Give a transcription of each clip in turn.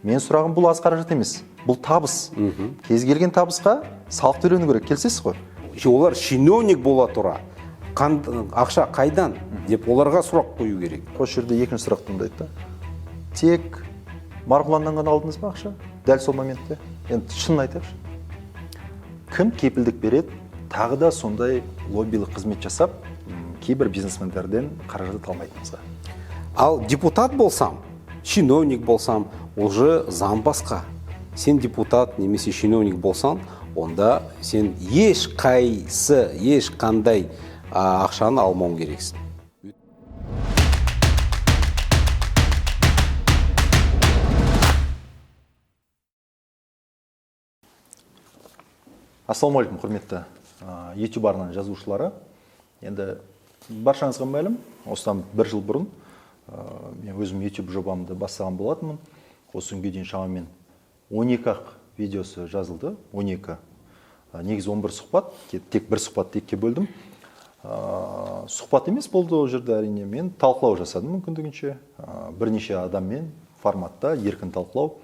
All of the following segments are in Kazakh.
Мен сұрағым, бұл аз қаражат емес, бұл табыс. Кез келген табысқа салық төлену керек, келісесіз ғой? Олар чиновник бола тұра, ақша қайдан деп оларға сұрақ қою керек. Осы жерде екінші сұрақ туындайды да. Тек Марғұланнан ғана алдыңыз ба ақша дәл сол моментте? Енді шынын айтайықшы, кім кепілдік береді тағы да сондай лоббилік қызмет жасап, кейбір бизнесмендерден қаражат алмайтынымызға? Ал депутат болсам, чиновник болсам, уже заң басқа. Сен депутат немесе чиновник болсаң, онда сен ешқайсы, ешқандай ақшаны алмауың керексің. Ассалаумағалейкум, құрметті YouTube арнаның жазушылары. Енді баршаңызға мәлім, осыдан бір жыл бұрын мен өзім YouTube жобамды бастаған болатынмын. Осы күнге дейін шамамен 12 ақ видеосы жазылды, 12. Негізі 11 сұхбат, тек бір сұхбатты екіге бөлдім. Сұхбат емес болды ол жерде, әрине, мен талқылау жасадым мүмкіндігінше. Бірнеше адаммен форматта еркін талқылау.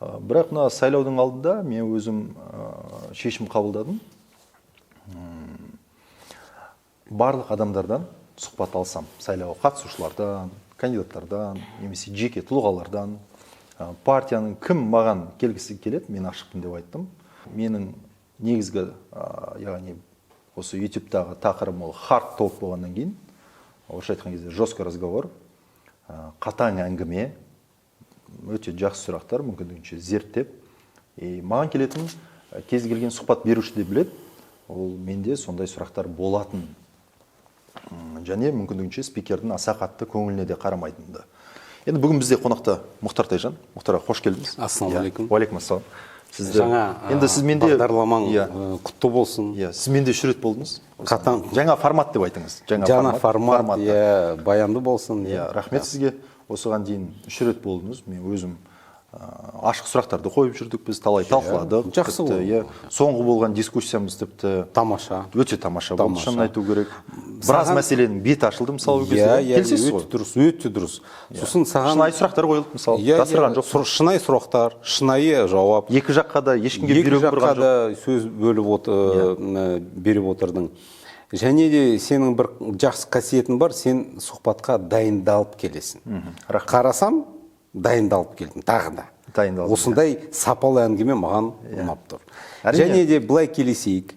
Бірақ мына сайлаудың алдында мен өзім шешім қабылдадым. Барлық адамдардан сұхбат алсам, сайлауға қатысушылардан, кандидаттардан, немесе жеке тұлғалардан, партияның кім маған келгісі келеді, мен ашықпын деп айттым. Менің негізгі, яғни осы YouTube'тағы тақырыбым ол hard talk болғаннан кейін, орысша айтқан кезде жесткий разговор, қатаң әңгіме, өте жақсы сұрақтар, мүмкіндігінше зерттеп. И маған келетін кез келген сұхбат беруші де біледі, ол менде сондай сұрақтар болатын. Және мүмкіндігінше спикердің аса қатты көңіліне де қарамайтынды. Енді бүгін бізде қонақта Мұхтар Тайжан. Мұхтар аға, қош келдіңіз. Ассалаумағалейкум. Уағалейкум ассалам. Сізді Жаңа, енді сіз менде бағдарламаң, Иә. құтты болсын. Иә, сіз менде үш рет болдыңыз. Қатаң. Жаңа формат деп айтыңыз. Жаңа Жаңа формат, формат, иә, баянды болсын. Иә, рахмет сізге. Осыған дейін үш рет болдыңыз. Мен өзім ашық сұрақтарды қойып жүрдік, біз талай талқыладық. Жақсы Тіпті, болды. иә, соңғы болған дискуссиямыз тіпті Тамаша. Өте тамаша болды, Тамаша. шынын айту керек. Біраз мәселенің беті ашылды, мысалы, ол кезде. Иә, иә, Келісесіз өте ғой? дұрыс, өте дұрыс. Сосын саған Шынайы сұрақтар қойылды, мысалы, Иә, жасырған иә, жоқ. Шынайы сұрақтар, шынайы жауап. Екі жаққа да ешкімге Екі бүйрегі жаққа бұрған жоқ. да сөз бөліп беріп отырдың. Және де сенің бір жақсы қасиетің бар, сен сұхбатқа дайындалып келесің. Рахмет. Қарасам, дайындалып келдім тағы да. Дайындалдым, Осындай сапалы әңгіме маған ұнап тұр. Әрине. Және де былай келісейік.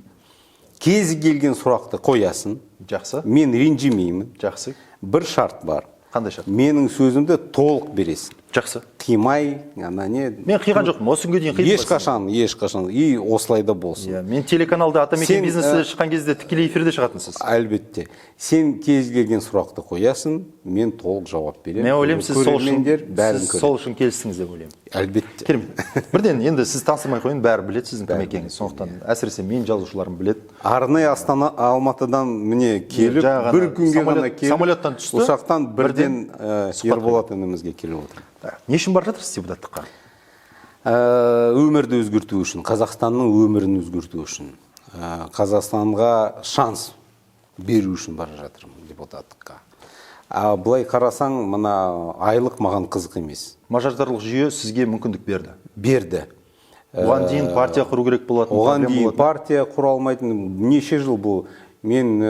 Кез келген сұрақты қоясың. Жақсы. Мен ренжімеймін. Жақсы. Бір шарт бар. Қандай шарт? Менің сөзімді толық бересің. Жақсы. Қимай, ана не. Мен қиған жоқпын, осы күнге дейін қидым. Ешқашан, ешқашан. И осылай да болсын. Иә, мен телеканалда Атамекен Сен, бизнесі шыққан кезде тікелей эфирде шығатынсыз. Әлбетте. Сен кез келген сұрақты қоясың, мен толық жауап беремін. Мен ойлаймын, сіз сол үшін, Көрермендер бәрін сіз көреді. сол үшін келістіңіз деп ойлаймын. Әлбетте. Керемет. Бірден енді сіз таныстырмай қояйын, бәрі біледі сіздің кім екеніңізді. Сондықтан әсіресе мен жазушыларым біледі. Арнайы Астана, Алматыдан міне келіп, жаңа ғана бір күнге ғана келіп, самолеттан түсті, ұшақтан бірден, бірден сұхбат Ерболат інімізге келіп отыр. Так, не үшін бара жатырсыз депутаттыққа? Өмірді өзгерту үшін, Қазақстанның өмірін өзгерту үшін, Қазақстанға шанс беру үшін бара жатырмын депутаттыққа. А былай қарасаң, мына айлық маған қызық емес. Мажоритарлық жүйе сізге мүмкіндік берді. Берді. Оған дейін партия құру керек болатын, Оған проблема дейін болатын. партия құра алмайтын, неше жыл бұл? Мен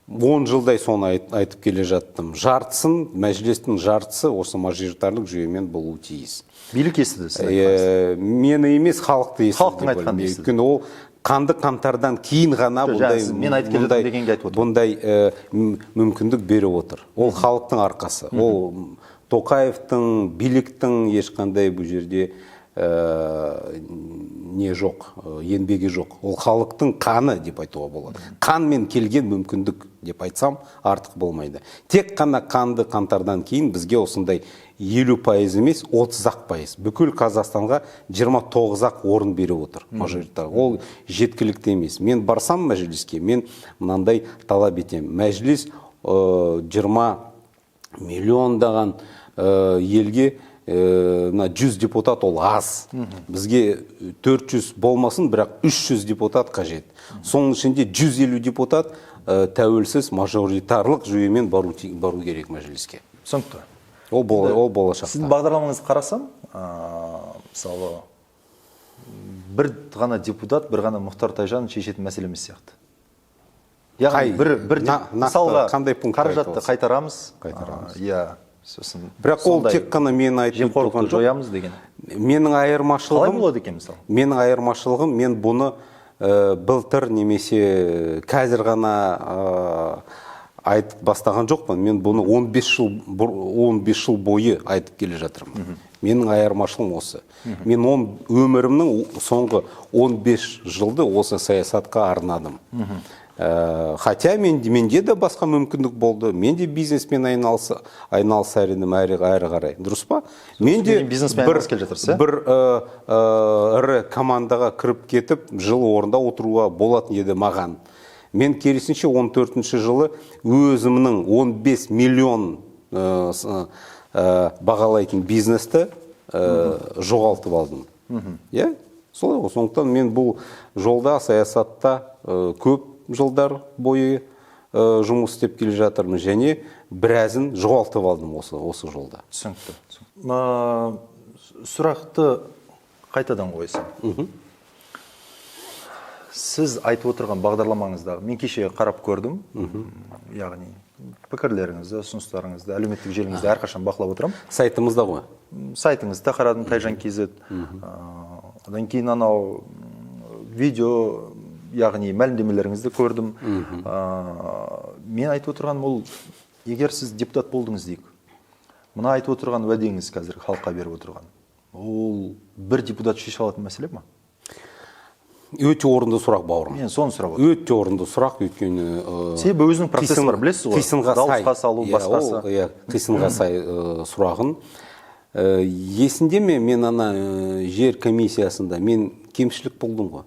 10 жылдай соны айтып келе жаттым. Жартысын, мәжілістің жартысы осы мажоритарлық жүйемен болуы тиіс. Билік естіді сіз айтқаныңызды. Мені емес, халықты естіді Халықтың деп айтқанын ойлаймын. естіді. Өйткені ол қанды қаңтардан кейін ғана Жоқ, жаңа сіз мен айтып келе жатырмын дегенге айтып отырмын. бұндай мүмкіндік беріп отыр. Ол халықтың арқасы. Ол Тоқаевтың, биліктің ешқандай бұл жерде не жоқ, еңбегі жоқ. Ол халықтың қаны деп айтуға болады. Қанмен келген мүмкіндік деп айтсам артық болмайды. Тек қана қанды қаңтардан кейін бізге осындай елу пайыз емес, отыз ақ пайыз. Бүкіл Қазақстанға жиырма тоғыз ақ орын беріп отыр мажоритар. Ол жеткілікті емес. Мен барсам мәжіліске, мен мынандай талап етемін. Мәжіліс 20 миллиондаған елге мына 100 депутат ол аз. Бізге 400 болмасын, бірақ 300 депутат қажет. Соның ішінде 150 депутат тәуелсіз мажоритарлық жүйемен бару керек мәжіліске. Түсінікті. Ол, ол болашақта. Сіздің бағдарламаңызды қарасам, мысалы, бір ғана депутат, бір ғана Мұхтар Тайжан шешетін мәселе емес сияқты. Яғни бір мысалға, қандай пункт қаражатты қайтарамыз. Қайтарамыз. Иә, сосын Бірақ ол тек қана мен айтып жемқорлықты жоямыз деген. Менің айырмашылығым қалай болады екен мысалы? Менің айырмашылығым, мен бұны былтыр немесе қазір ғана айтып бастаған жоқпын. Мен бұны 15 жыл бойы айтып келе жатырмын. Менің айырмашылығым осы. Мен өмірімнің соңғы 15 жылды осы саясатқа арнадым. Хотя менде де басқа мүмкіндік болды. Мен де бизнеспен айналысар едім әрі қарай. Дұрыс па? Мен де бизнеспен айналысып келе жатырсыз, бір ірі командаға кіріп кетіп, жыл орында отыруға болатын еді маған. Мен керісінше 14 жылы өзімнің 15 миллион бағалайтын бизнесті жоғалтып алдым. Иә? Солай ғой. Сондықтан мен бұл жолда, саясатта көп жылдар бойы жұмыс істеп келе жатырмын және біразын жоғалтып алдым осы жолда. Түсінікті. Сұрақты қайтадан қойсам. Сіз айтып отырған бағдарламаңыздағы, мен кеше қарап көрдім, яғни пікірлеріңізді, ұсыныстарыңызды, әлеуметтік желіңізді әрқашан бақылап отырамын. Сайтымызда ғой. Сайтыңызда қарадым, Тайжан KZ. Одан кейін анау видео, яғни мәлімдемелеріңізді көрдім. Мен айтып отырғаным ол, егер сіз депутат болдыңыз дейік, мына айтып отырған уәдеңіз қазір халыққа беріп отырған, ол бір депутат шеше алатын мәселе ма? Өте орынды сұрақ, бауырым. Мен соны сұрап отырмын. Өте орынды сұрақ, өйткені себебі өзінің процесі бар, білесіз ғой. Қисынға сай. Дауысқа салу, басқасы. Иә, қисынға сай сұрағын. Есінде ме, мен ана жер комиссиясында мен кемшілік болдым ғой.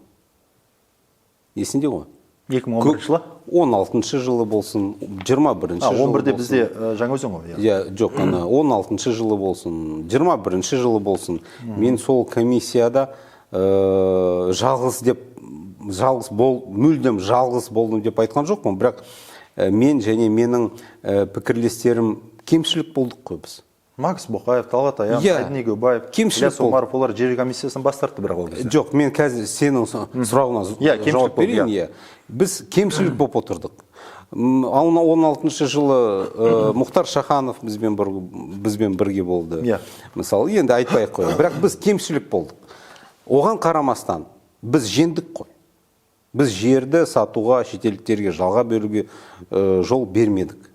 Есінде ғой? 2011 жылы? 16 жылы болсын, 21 жылы 11-де болсын. Бізде Жаңаөзен ғой, иә. Жоқ, ана 16 жылы болсын, 21 жылы болсын. Мен сол комиссияда жалғыз деп, жалғыз бол, мүлдем жалғыз болдым деп айтқан жоқпын, бірақ мен және менің пікірлестерім кемшілік болдық қой біз. Макс Боқаев, Талғат Аян, Айдын Егеубаев, кемшілік Ілияс Омаров, олар жер комиссиясын бас тартты бірақ ол кезде. Жоқ, мен қазір сенің сұрағыңа жауап берейін. Иә. Біз кемшілік болып отырдық. 16 жылы Мұхтар Шаханов бізбен бірге болды. Мысалы, енді айтпай ақ қояйын. Бірақ біз кемшілік болдық. Оған қарамастан біз жеңдік қой. Біз жерді сатуға, шетелдіктерге жалға беруге жол бермедік.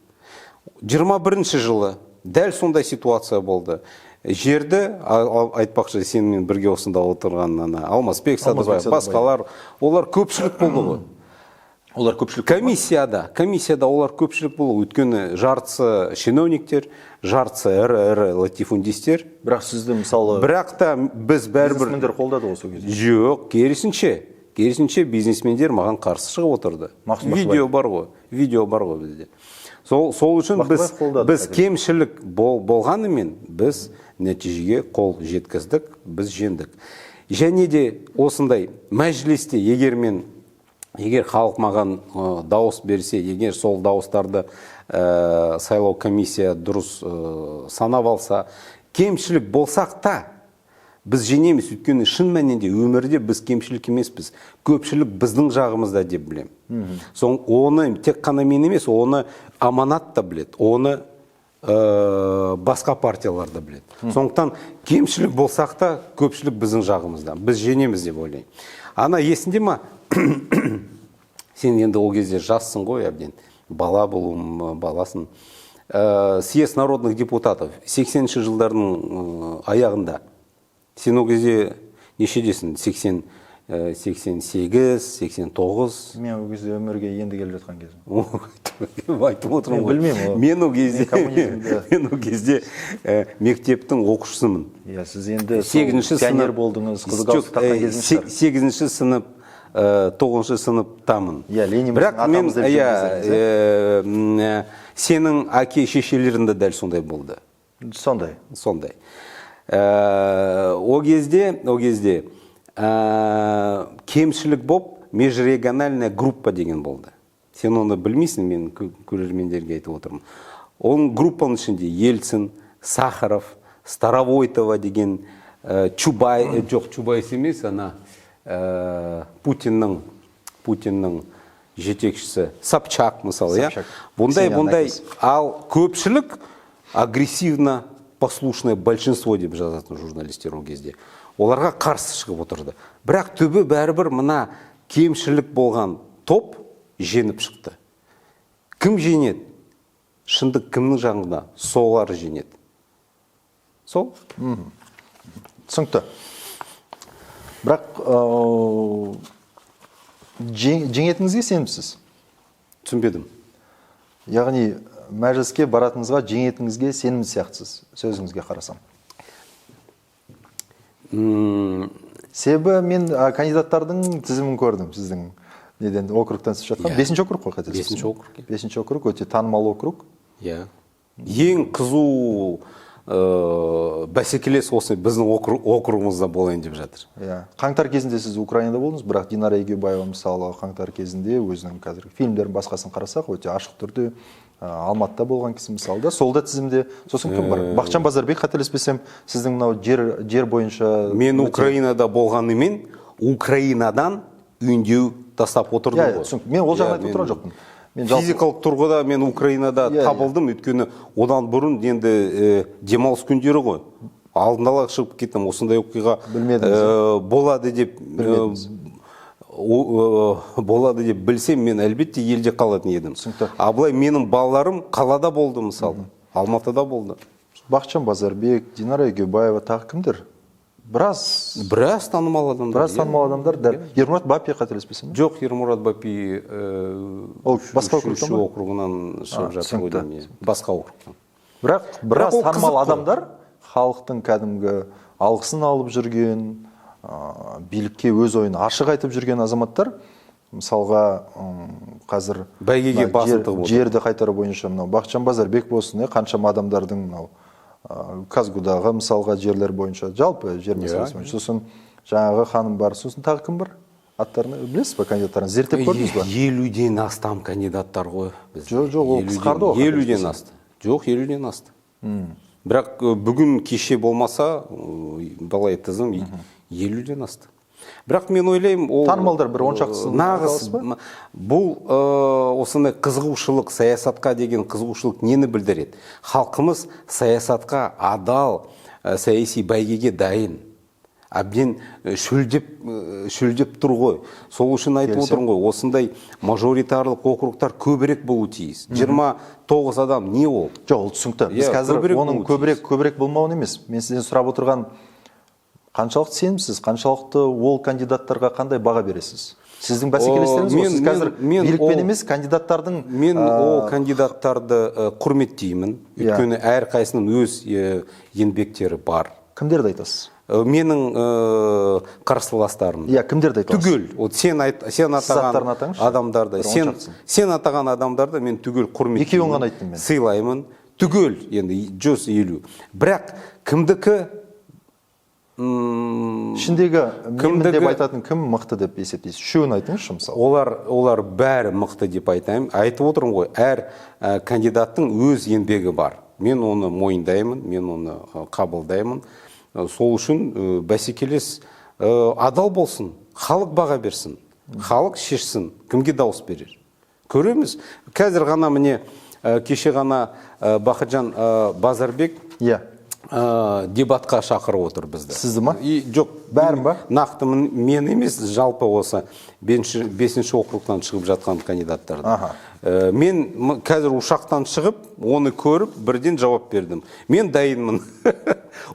21 жылы дәл сондай ситуация болды. Жерді, айтпақшы, сенімен бірге осында отырған ана Алмасбек Садыбаев, басқалар, олар көпшілік болды ғой. Олар көпшілік Комиссияда олар көпшілік болды. Өйткені жартысы чиновниктер, жартысы ірі-ірі латифундистер. Бірақ сізді мысалы Бірақ та біз бәрібір бизнесмендер қолдады ғой сол кезде. Жоқ, керісінше бизнесмендер маған қарсы шығып отырды. Видео бар ғой, видео бар ғой бізде. Сол үшін біз кемшілік болғанымен біз нәтижеге қол жеткіздік, біз жеңдік. Және де осындай мәжілісте егер халық маған дауыс берсе, егер сол дауыстарды сайлау комиссия дұрыс санап алса, кемшілік болсақ та біз жеңеміз, өйткені шын мәнінде өмірде біз кемшілік емеспіз. Көпшілік біздің жағымызда деп білем. Соң оны тек қана мен емес, оны Аманат та біледі, оны басқа партиялар да біледі. Сондықтан кемшілік болсақ та көпшілік біздің жағымызда. Біз жеңеміз деп ойлаймын. Ана есінде ма? Сен енді ол кезде жассың ғой, әбден бала болуым, баласың. Съезд народных депутатов 80-ші жылдардың аяғында. Сен ол кезде нешедесің? 88, 89. Мен ол кезде өмірге енді келіп жатқан кезім. Айтып отырмын ғой. Білмеймін. Мен ол кезде мектептің оқушысымын. Иә, сіз енді пионер болдыңыз, қызыл галстук таққан кезіңіз шығар. 8-ші сынып, 9-шы сыныптамын. Иә, Ленин біздің атамыз деп жүргіздіңіз. Сенің әке шешелерің де дәл сондай болды. Сондай. Сондай. О кезде кемшілік боп межрегиональная группа деген болды. Сен оны білмейсің, мен көрермендерге айтып отырмын. Оның группаның ішінде Ельцин, Сахаров, Старовойтова деген, Чубай, жоқ, Чубайс емес, ана Путиннің жетекшісі Собчак мысалы, иә. Бұндай, ал көпшілік агрессивно послушное большинство деп жазатын журналистер ол кезде. Оларға қарсы шығып отырды. Бірақ түбі бәрібір мына кемшілік болған топ жеңіп шықты. Кім жеңеді? Шындық кімнің жағында? Солар жеңеді. Сол? Түсінікті. Бірақ жеңетініңізге сенімсіз? Түсінбедім. Яғни мәжіліске баратыныңызға жеңетініңізге сенімді сияқтысыз, сөзіңізге қарасам. Себебі мен кандидаттардың тізімін көрдім сіздің неден, округтан түсіп жатқан. 5-ші округ қой, қателеспесем. 5-ші округ. 5-ші округ өте танымал округ. Иә. Ең қызу бәсекелес осы біздің округымызда болайын деп жатыр. Иә. Қаңтар кезінде сіз Украинада болдыңыз, бірақ Динара Егеубаева мысалы қаңтар кезінде өзінің қазіргі фильмдерін басқасын қарасақ, өте ашық түрде Алматыда болған кісі мысалы да, сол да тізімде. Сосын кім бар? Бақытжан Базарбек, қателеспесем, сіздің мынау жер бойынша мен Украинада болғанымен Украинадан үндеу тастап отырдым ғой. Түсінікті. Мен ол жағын айтып отырған жоқпын. Мен физикалық тұрғыда мен Украинада табылдым, өйткені одан бұрын енді демалыс күндері ғой. Алдын ала шығып кеттім, осындай оқиға болады деп болады деп білсем, мен әлбетте елде қалатын едім. А былай менің балаларым қалада болды мысалы, Алматыда болды. Бақытжан Базарбек, Динара Егеубаева, тағы кімдер? Біраз танымал адамдар. Біраз танымал адамдар. Ермұрат Бапи, қателеспесем? Жоқ, Ермұрат Бапи ол басқа округтан ба? Округынан шығып жатыр ғой деймін. Басқа округтан. Бірақ біраз танымал адамдар халықтың кәдімгі алғысын алып жүрген, билікке өз ойын ашық айтып жүрген азаматтар, мысалға қазір бәйгеге басын тығып отыр. Жерді қайтару бойынша мынау Бақытжан Базарбек болсын, қаншама адамдардың мынау Казгудағы мысалға жерлер бойынша, жалпы жер мәселесі бойынша. Сосын жаңағы ханым бар, сосын тағы кім бар? Аттарын білесіз ба, кандидаттарын зерттеп көрдіңіз ба? 50-ден астам кандидаттар ғой. Жоқ, жоқ, ол қысқарды ғой. 50-ден асты. Жоқ, 50-ден асты. Бірақ бүгін кеше болмаса, былай тізім 50-ден асты. Бірақ мен ойлаймын, ол танымалдар бір 10 шақтысын нағыз бұл осындай қызығушылық, саясатқа деген қызығушылық нені білдіреді? Халқымыз саясатқа адал, саяси бәйгеге дайын. Әбден шөлдеп тұр ғой. Сол үшін айтып отырмын ғой, осындай мажоритарлық округтар көбірек болу тиіс. 29 адам не ол? Жоқ, ол түсінікті. Біз қазір оның көбірек болмауын емес. Мен сізден сұрап отырған, қаншалықты сенімсіз, қаншалықты ол кандидаттарға қандай баға бересіз? Сіздің бәсекелестеріңіз ғой, сіз қазір билікпен емес, кандидаттардың... Мен ол кандидаттарды құрметтеймін, өйткені әрқайсының өз еңбектері бар. Кімдерді айтасыз? Менің қарсыластарым. Иә, кімдерді айтасыз? Түгел, сен атаған адамдарды, сен атаған адамдарды мен түгел құрметтеймін. Екеуін ғана айттым мен. Сыйлаймын. Түгел, енді 150. Бірақ кімдікі ішіндегі менмін деп айтатын кім мықты деп есептейсіз? Үшеуін айтыңызшы мысалы. Олар бәрі мықты деп айтайын. Айтып отырмын ғой, әр кандидаттың өз еңбегі бар. Мен оны мойындаймын, мен оны қабылдаймын. Сол үшін бәсекелес адал болсын, халық баға берсін, халық шешсін, кімге дауыс берер. Көреміз. Қазір ғана міне кеше ғана Бақытжан Базарбек дебатқа шақырып отыр бізді. Сізді ма? Жоқ, бәрін ба? Нақты мен емес, жалпы осы 5-ші округтан шығып жатқан кандидаттарды. Мен қазір ұшақтан шығып, оны көріп, бірден жауап бердім. Мен дайынмын.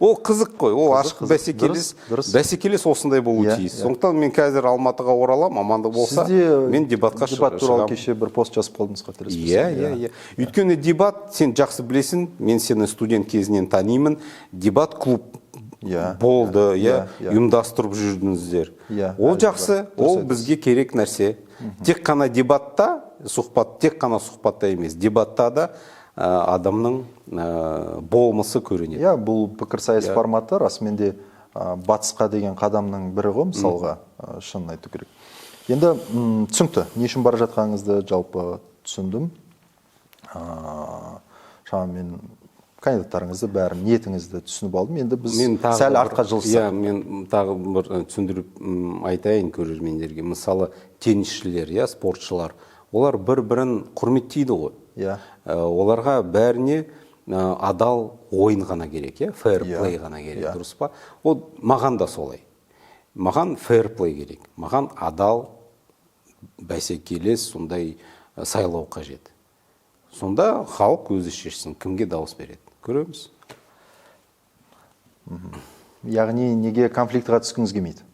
Ол қызық қой, ол ашық бәсекелес, бәсекелес осындай болуы тиіс. Сондықтан мен қазір Алматыға оралам, амандық болса, мен дебатқа шығамын. Дебат туралы кеше бір пост жазып қалдыңыз, қателеспесем. Иә, иә. Өйткені дебат, сен жақсы білесің, мен сені студент кезінен танимын, дебат клуб болды, ұйымдастырып жүрдіңіздер. Ол жақсы, ол бізге керек нәрсе. Тек қана дебатта, сұхбат, тек қана сұхбатта емес, дебатта да адамның болмысы көрінеді. Иә, бұл пікірсайыс форматы расымен де батысқа деген қадамның бірі ғой, мысалға, шынын айту керек. Енді түсінікті, не үшін бара жатқаныңызды жалпы түсіндім. Шамамен Кандидаттарыңызды бәрін, ниетіңізді түсініп алдым. Енді біз Мен тағы сәл бір- артқа жылыссақ. Иә, мен тағы бір түсіндіріп айтайын көрермендерге. Мысалы, теннисшілер, иә, спортшылар, олар бір-бірін құрметтейді ғой. Иә. Оларға бәріне адал ойын ғана керек, иә, fair Иә. play ғана керек, Иә. дұрыс па? Ол маған да солай. Маған fair play керек. Маған адал, бәсекелес сондай сайлау қажет. Сонда халық өзі шешсін, кімге дауыс береді. Көреміз. Яғни неге конфликтіға түскіңіз келмейді?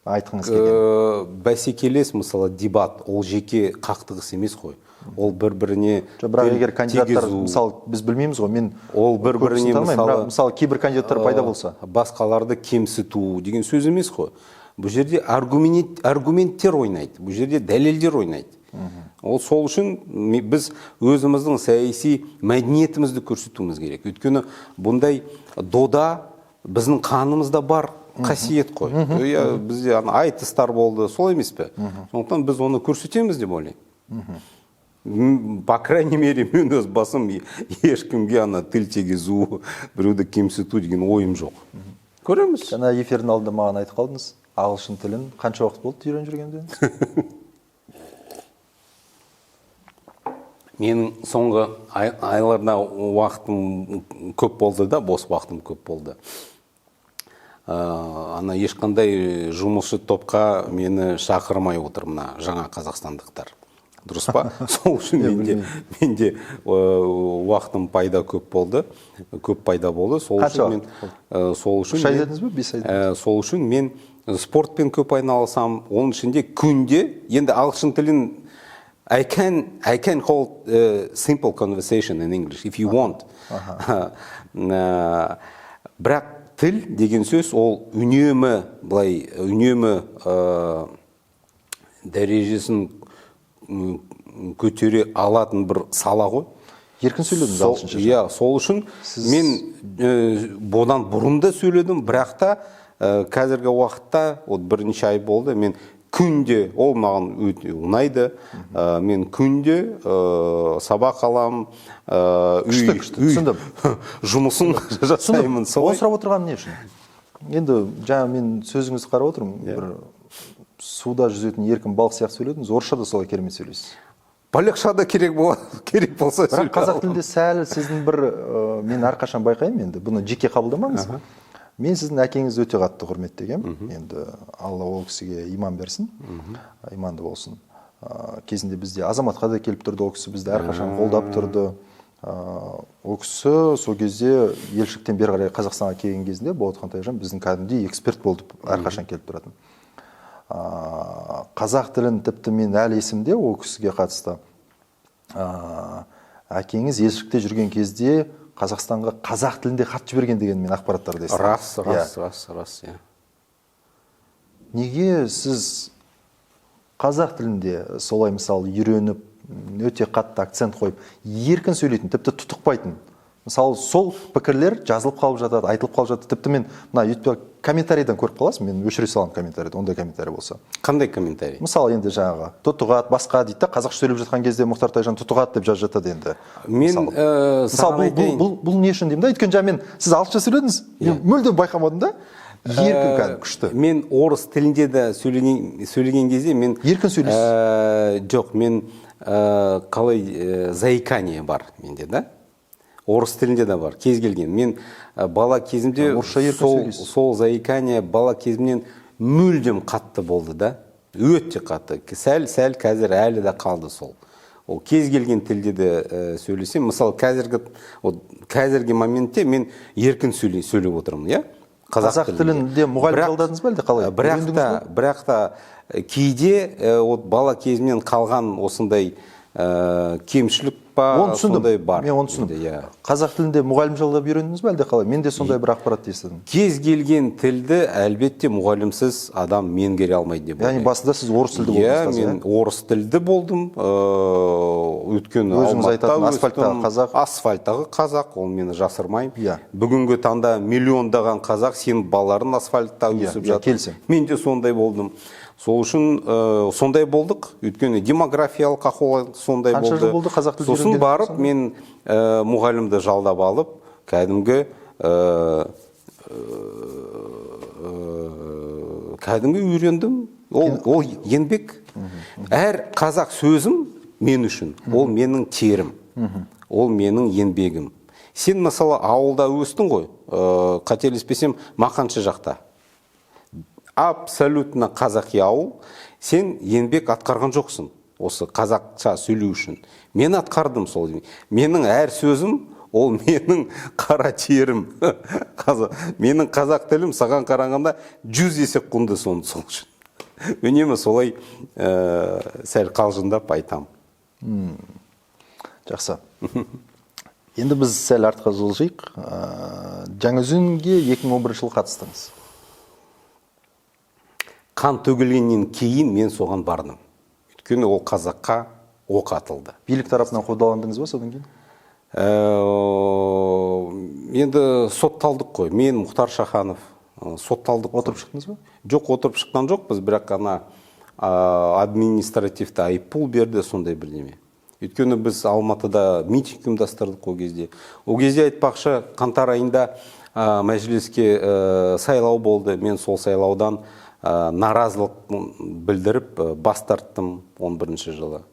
Айтқыңыз келген. Бәсекелес, мысалы, дебат, ол жеке қақтығыс емес қой. Ол бір-біріне Жоқ, бірақ тіл егер кандидаттар, тигізу, мысалы, біз білмейміз ғой, мен Ол бір-біріне көбісін танымаймын, мысалы, бірақ, мысалы, кейбір кандидаттар пайда болса. Басқаларды кемсіту деген сөз емес қой. Бұл жерде аргументтер ойнайды, бұл жерде дәлелдер ойнайды. Ол сол үшін біз өзіміздің саяси мәдениетімізді көрсетуіміз керек. Өйткені бұндай дода біздің қанымызда бар қасиет қой. Иә, бізде ана айтыстар болды, сол емес пе? Сондықтан біз оны көрсетеміз деп ойлаймын. По крайней мере, мен өз басым ешкімге ана тіл тигізу, біреуді кемсіту деген ойым жоқ. Көреміз. Жаңа эфирдің алдында маған айтып қалдыңыз, ағылшын тілін қанша уақыт болды үйреніп жүргенде? Менің соңғы айларда уақытым көп болды да, бос уақытым көп болды. Ана ешқандай жұмысшы топқа мені шақырмай отыр мына жаңа қазақстандықтар. Дұрыс па? Сол үшін менде уақытым пайда көп болды, көп пайда болды. Сол Қанша үшін мен, уақыт сол үшін Үш ай мен, дедіңіз бе, 5 ай? Сол үшін мен спортпен көп айналысам, оның ішінде күнде, енді ағылшын тілін I can hold simple conversation in English if you want. Бірақ тіл деген сөз ол үнемі былай, үнемі дәрежесін көтере алатын бір сала ғой. Еркін сөйледіңіз ағылшынша. Иә, сол үшін мен бұдан бұрын да сөйледім, бірақ та қазіргі уақытта, вот бірнеше ай болды, мен күнде, ол маған өте ұнайды, мен күнде сабақ алам, Күшті, күшті, үй түсіндім. жұмысын жасаймын. Түсіндім. Солай. Оны сұрап отырғаным не үшін? Енді жаңа мен сөзіңізді қарап отырмын, бір суда жүзетін еркін балық сияқты сөйледіңіз, орысша да солай керемет сөйлейсіз. Полегче да керек керек болса Бірақ сөйлей қазақ аламын. тілінде сәл сіздің бір, мен әрқашан байқаймын енді, бұны жеке қабылдамаңыз. Мен сіздің әкеңізді өте қатты құрметтегенмін. Енді Алла ол кісіге иман берсін, иманды болсын. Кезінде бізде Азаматқа да келіп тұрды, ол кісі бізді әрқашан қолдап тұрды. Ол кісі сол кезде елшіліктен бері қарай Қазақстанға келген кезінде Болатхан Тайжан біздің кәдімгідей эксперт болды, әрқашан келіп тұратын. Қазақ тілін тіпті мен әлі есімде ол кісіге қатысты. Әкеңіз елшілікте жүрген кезде Қазақстанға қазақ тілінде хат жіберген деген мен ақпараттарды естідім. Рас, рас, рас, рас, иә. Неге сіз қазақ тілінде солай мысалы үйреніп, өте қатты акцент қойып, еркін сөйлейтін, тіпті тұтықпайтын. Мысалы, сол пікірлер жазылып қалып жатады, айтылып қалып жатады. Тіпті мен мына ютубта комментарийден көріп қаласың, мен өшіре саламын комментарийді, ондай комментарий болса. Қандай комментарий? Мысалы, енді жаңағы тұтығады, басқа дейді да, қазақша сөйлеп жатқан кезде Мұхтар Тайжан тұтығады деп жазып жатады енді. Мен, Мысалы. Мысалы, саған айтайын. бұл не үшін деймін да, өйткені жаңа мен сіз ағылшынша сөйледіңіз, мен мүлдем байқамадым да. Еркін кәдімгі, күшті. Мен орыс тілінде де сөйлеген кезде мен Еркін сөйлейсіз. Жоқ, мен қалай заикание бар менде, да? Орыс тілінде де бар, кез келген. Мен бала кезімде Орысша еркін сөйлейсіз. сол заикание бала кезімнен мүлдем қатты болды да. Өте қатты. Сәл қазір әлі де қалды сол. Ол кез келген тілде де сөйлесем, мысалы, вот, қазіргі моментте мен еркін сөйлеп отырмын, иә? Қазақ Қазақ тілінде мұғалім жалдадыңыз ба әлде қалай? Үйрендіңіз бе? Бірақ та кейде вот бала кезімнен қалған осындай кемшілік па, Оны түсіндім. сондай бар. Мен оны түсіндім. Енді, иә. Қазақ тілінде мұғалім жалдап үйрендіңіз бе әлде қалай? Мен де сондай бір ақпаратты естідім. Кез келген тілді әлбетте мұғалімсіз адам меңгере алмайды деп Яғни ойлаймын. басында сіз орыс тілді Иә, болдыңыз қазір, мен иә? орыс тілді болдым. Өйткені Өзіңіз Алматыда айтатын асфальттағы өстім. қазақ. Асфальттағы қазақ, ол мені жасырмаймын. Иә. Бүгінгі таңда миллиондаған қазақ сенің балаларың асфальтта Иә, өсіп иә, жатыр. келісемін. Мен де сондай болдым. Сол үшін сондай болдық, өйткені демографиялық ахуал сондай Қанша болды. жыл болды қазақ тілін Сосын үйренгеніңізге барып сонда? мен мұғалімді жалдап алып, кәдімгі кәдімгі үйрендім. Ол еңбек. Әр қазақ сөзім мен үшін, ол менің терім, ол менің еңбегім. Сен, мысалы, ауылда өстің ғой, қателеспесем, Мақаншы жақта. Абсолютно қазақи ауыл. Сен еңбек атқарған жоқсың осы қазақша сөйлеу үшін. Мен атқардым сол. Менің әр сөзім ол менің қара терім. Менің қазақ тілім саған қарағанда 100 есе құнды сол үшін. Үнемі солай сәл қалжыңдап айтам. Жақсы. Енді біз сәл артқа жылжиық. Жаңаөзенге 2011 жылы қатыстыңыз. Қан төгілгеннен кейін мен соған бардым. Өйткені ол қазаққа оқ атылды. Билік тарапынан қудаландыңыз ба содан кейін? Енді сотталдық қой. Мен, Мұхтар Шаханов, сотталдық. Отырып шықтыңыз ба? Жоқ, отырып шыққан жоқпыз, бірақ ана административті айыппұл берді, сондай бірдеме. Өйткені біз Алматыда митинг ұйымдастырдық ол кезде. Ол кезде, айтпақшы, қаңтар айында мәжіліске сайлау болды. Мен сол сайлаудан наразылық білдіріп, бас тарттым 11 жылы.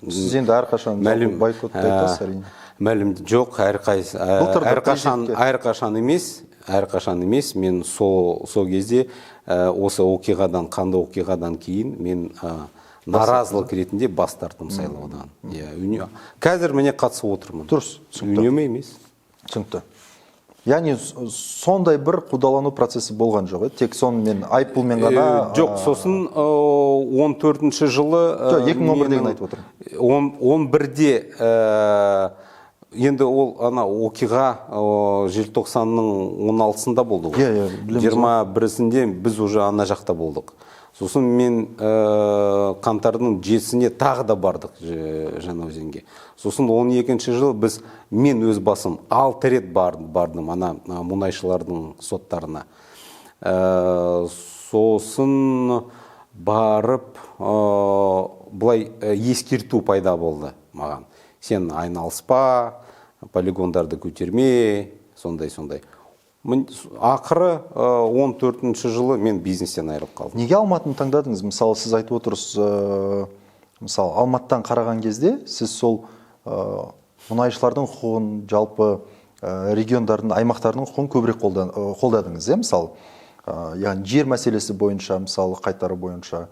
Сіз енді әрқашан бойкотты айтасыз, әрине. Мәлім жоқ, әрқашан емес, әрқашан емес. Мен сол кезде осы оқиғадан, қанды оқиғадан кейін мен наразылық ретінде бас тарттым сайлаудан. Қазір міне қатысып отырмын. Дұрыс, түсінікті. Үнемі емес. Түсінікті. Яғни сондай бір қудалану процесі болған жоқ, тек сонымен айыппұлмен ғана. Жоқ, сосын 14 жылы. Жоқ, 2011-дегіні айтып отырмын. 11-де енді ол ана оқиға желтоқсанның 16-сында болды ғой. Иә, білеміз. 21-сінде біз уже ана жақта болдық. Сосын мен қаңтардың 7-сіне тағы да бардық Жаңаөзенге. Сосын 12 жылы біз, мен өз басым 6 рет бардым ана мұнайшылардың соттарына. Сосын барып былай ескерту пайда болды маған. Сен айналыспа, полигондарды көтерме, сондай-сондай. Ақыры 14 жылы мен бизнестен айырылып қалдым. Неге Алматыны таңдадыңыз? Мысалы, сіз айтып отырсыз, мысалы, Алматыдан қараған кезде сіз сол мұнайшылардың құқығын, жалпы региондардың, аймақтардың құқығын көбірек қолдадыңыз, иә, мысалы, яғни жер мәселесі бойынша, мысалы, қайтару бойынша,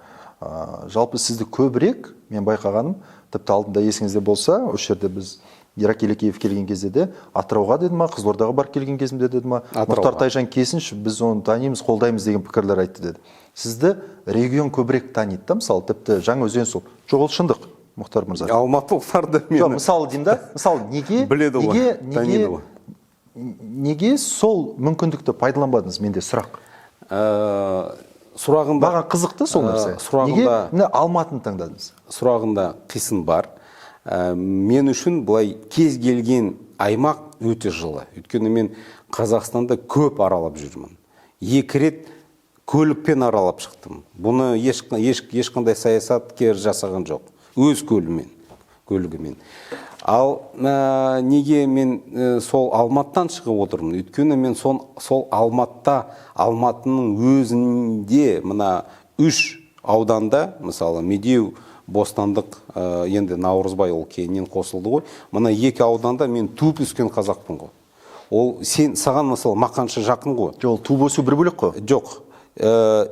жалпы сізді көбірек, мен байқағаным, тіпті алдында есіңізде болса, осы жерде біз Ирак Елекеев келген кезде де, Атырауға деді ма, Қызылордаға барып келген кезімде деді ма, Мұхтар Тайжан келсінші, біз оны танимыз, қолдаймыз деген пікірлер айтты деді. Сізді регион көбірек таниды да, мысалы, тіпті Жаңаөзен сол. Жоқ, ол шындық, Мұхтар мырза. Алматылықтарды мені. Жоқ, мысалы деймін да, мысалы, неге, біледі ғой, таниды ғой. Неге сол мүмкіндікті пайдаланбадыңыз, менде сұрақ. Сұрағында маған қызықты сол нәрсе. Неге міне Алматыны таңдадыңыз? Сұрағында қисын бар. Мен үшін былай кез келген аймақ өте жылы. Өйткені мен Қазақстанда көп аралап жүрмін. 2 рет көлікпен аралап шықтым. Бұны ешқандай саясаткер жасаған жоқ. Өз көлігімен. Ал неге мен сол Алматыдан шығып отырмын? Өйткені мен сол Алматыда, Алматының өзінде мына 3 ауданда, мысалы, Медеу, Бостандық, енді Наурызбай ол кейіннен қосылды ғой. Мына 2 ауданда мен туып өскен қазақпын ғой. Ол сен, саған мысалы Мақаншы жақын ғой. Жоқ, ол туып өсу бір бөлек қой. Жоқ.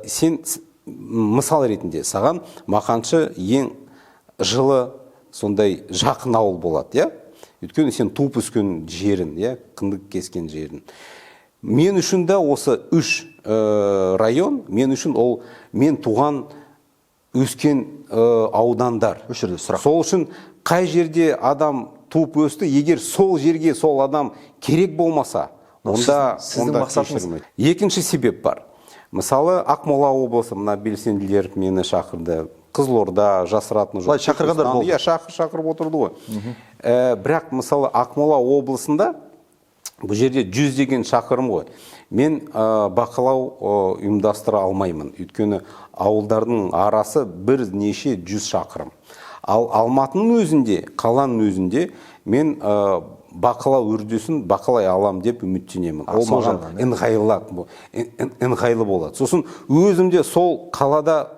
Сен мысал ретінде саған Мақаншы ең жылы сондай жақын ауыл болады, иә? Өйткені сен туып өскен жерін, иә, кіндік кескен жерін. Мен үшін де осы 3 район, мен үшін ол мен туған өскен аудандар. Осы жерде сұрақ. Сол үшін қай жерде адам туып өсті, егер сол жерге сол адам керек болмаса, онда сіздің мақсатыңыз. Екінші себеп бар. Мысалы, Ақмола облысы, мына белсенділер мені шақырды. Қызылорда, жасыратыны жоқ. Былай шақырғандар болды. Иә, шақырып отырды ғой. Бірақ, мысалы, Ақмола облысында бұл жерде 100 деген шақырым ғой. Мен бақылау ұйымдастыра алмаймын. Өйткені ауылдардың арасы бірнеше жүз шақырым. Ал Алматының өзінде, қаланың өзінде мен бақылау үрдісін бақылай алам деп үміттенемін. Ол маған ыңғайлы болады. Сосын өзім де сол қалада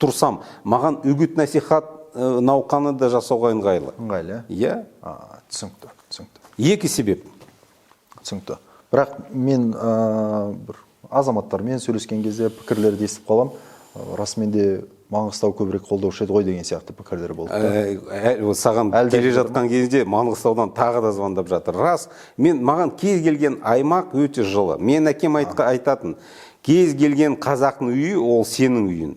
тұрсам, маған үгіт насихат науқаны да жасауға ыңғайлы. Ыңғайлы, иә? Түсінікті, түсінікті. Екі себеп. Түсінікті. Бірақ мен бір азаматтармен сөйлескен кезде пікірлерді естіп қалам. Расымен де Маңғыстау көбірек қолдаушы еді ғой деген сияқты пікірлер болды. Саған келе жатқан кезде Маңғыстаудан тағы да звондап жатыр. Рас, мен маған кез келген аймақ өте жылы. Мен әкем айтатын, кез келген қазақтың үйі ол сенің үйің.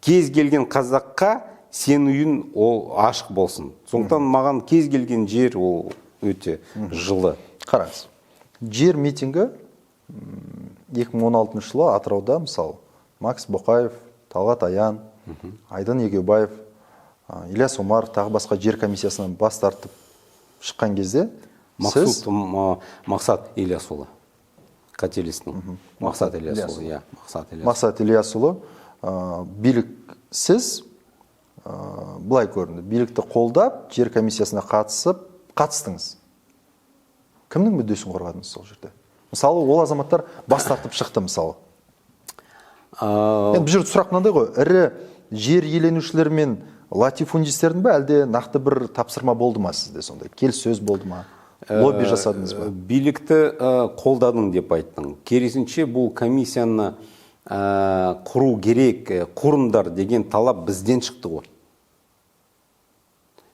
Кез келген қазаққа сенің үйің ол ашық болсын. Сондықтан маған кез келген жер ол өте жылы. Қараңыз, жер митингі 2016 жылы Атырауда, мысалы, Макс Боқаев, Талғат Аян, Айдын Егеубаев, Ильяс Омаров тағы басқа жер комиссиясынан бас тартып шыққан кезде сіз Мақсат Ильясұлы, қателестім. Мақсат Ильясұлы, иә, Мақсат Ильясұлы. Мақсат Ильясұлы биліксіз былай көрінді. Билікті қолдап, жер комиссиясына қатыстыңыз. Кімнің мүддесін қорғадыңыз сол жерде? Мысалы, ол азаматтар бас тартып шықты, мысалы. Енді бұл жерде сұрақ мынандай ғой, ірі жер иеленушілер мен латифундистердің бе, әлде нақты бір тапсырма болды ма сізде сондай? Келіссөз болды ма? Лобби жасадыңыз ба? Билікті қолдадың деп айттың. Керісінше, бұл комиссияны құру керек, құрыңдар деген талап бізден шықты ғой.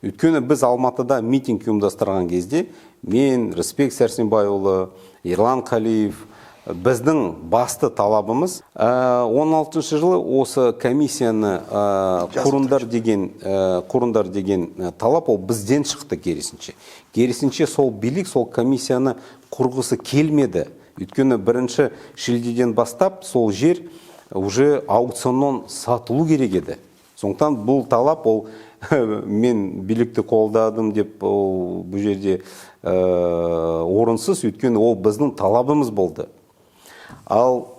Өйткені біз Алматыда митинг ұйымдастырған кезде мен, Рысбек Сәрсенбайұлы, Ерлан Қалиев, біздің басты талабымыз 16 жылы осы комиссияны құрыңдар деген талап ол бізден шықты керісінше. Керісінше сол билік сол комиссияны құрғысы келмеді. Өйткені 1 шілдеден бастап сол жер уже аукционнан сатылу керек еді. Сондықтан бұл талап ол мен билікті қолдадым деп ол бұл жерде орынсыз, өйткені ол біздің талабымыз болды. Ал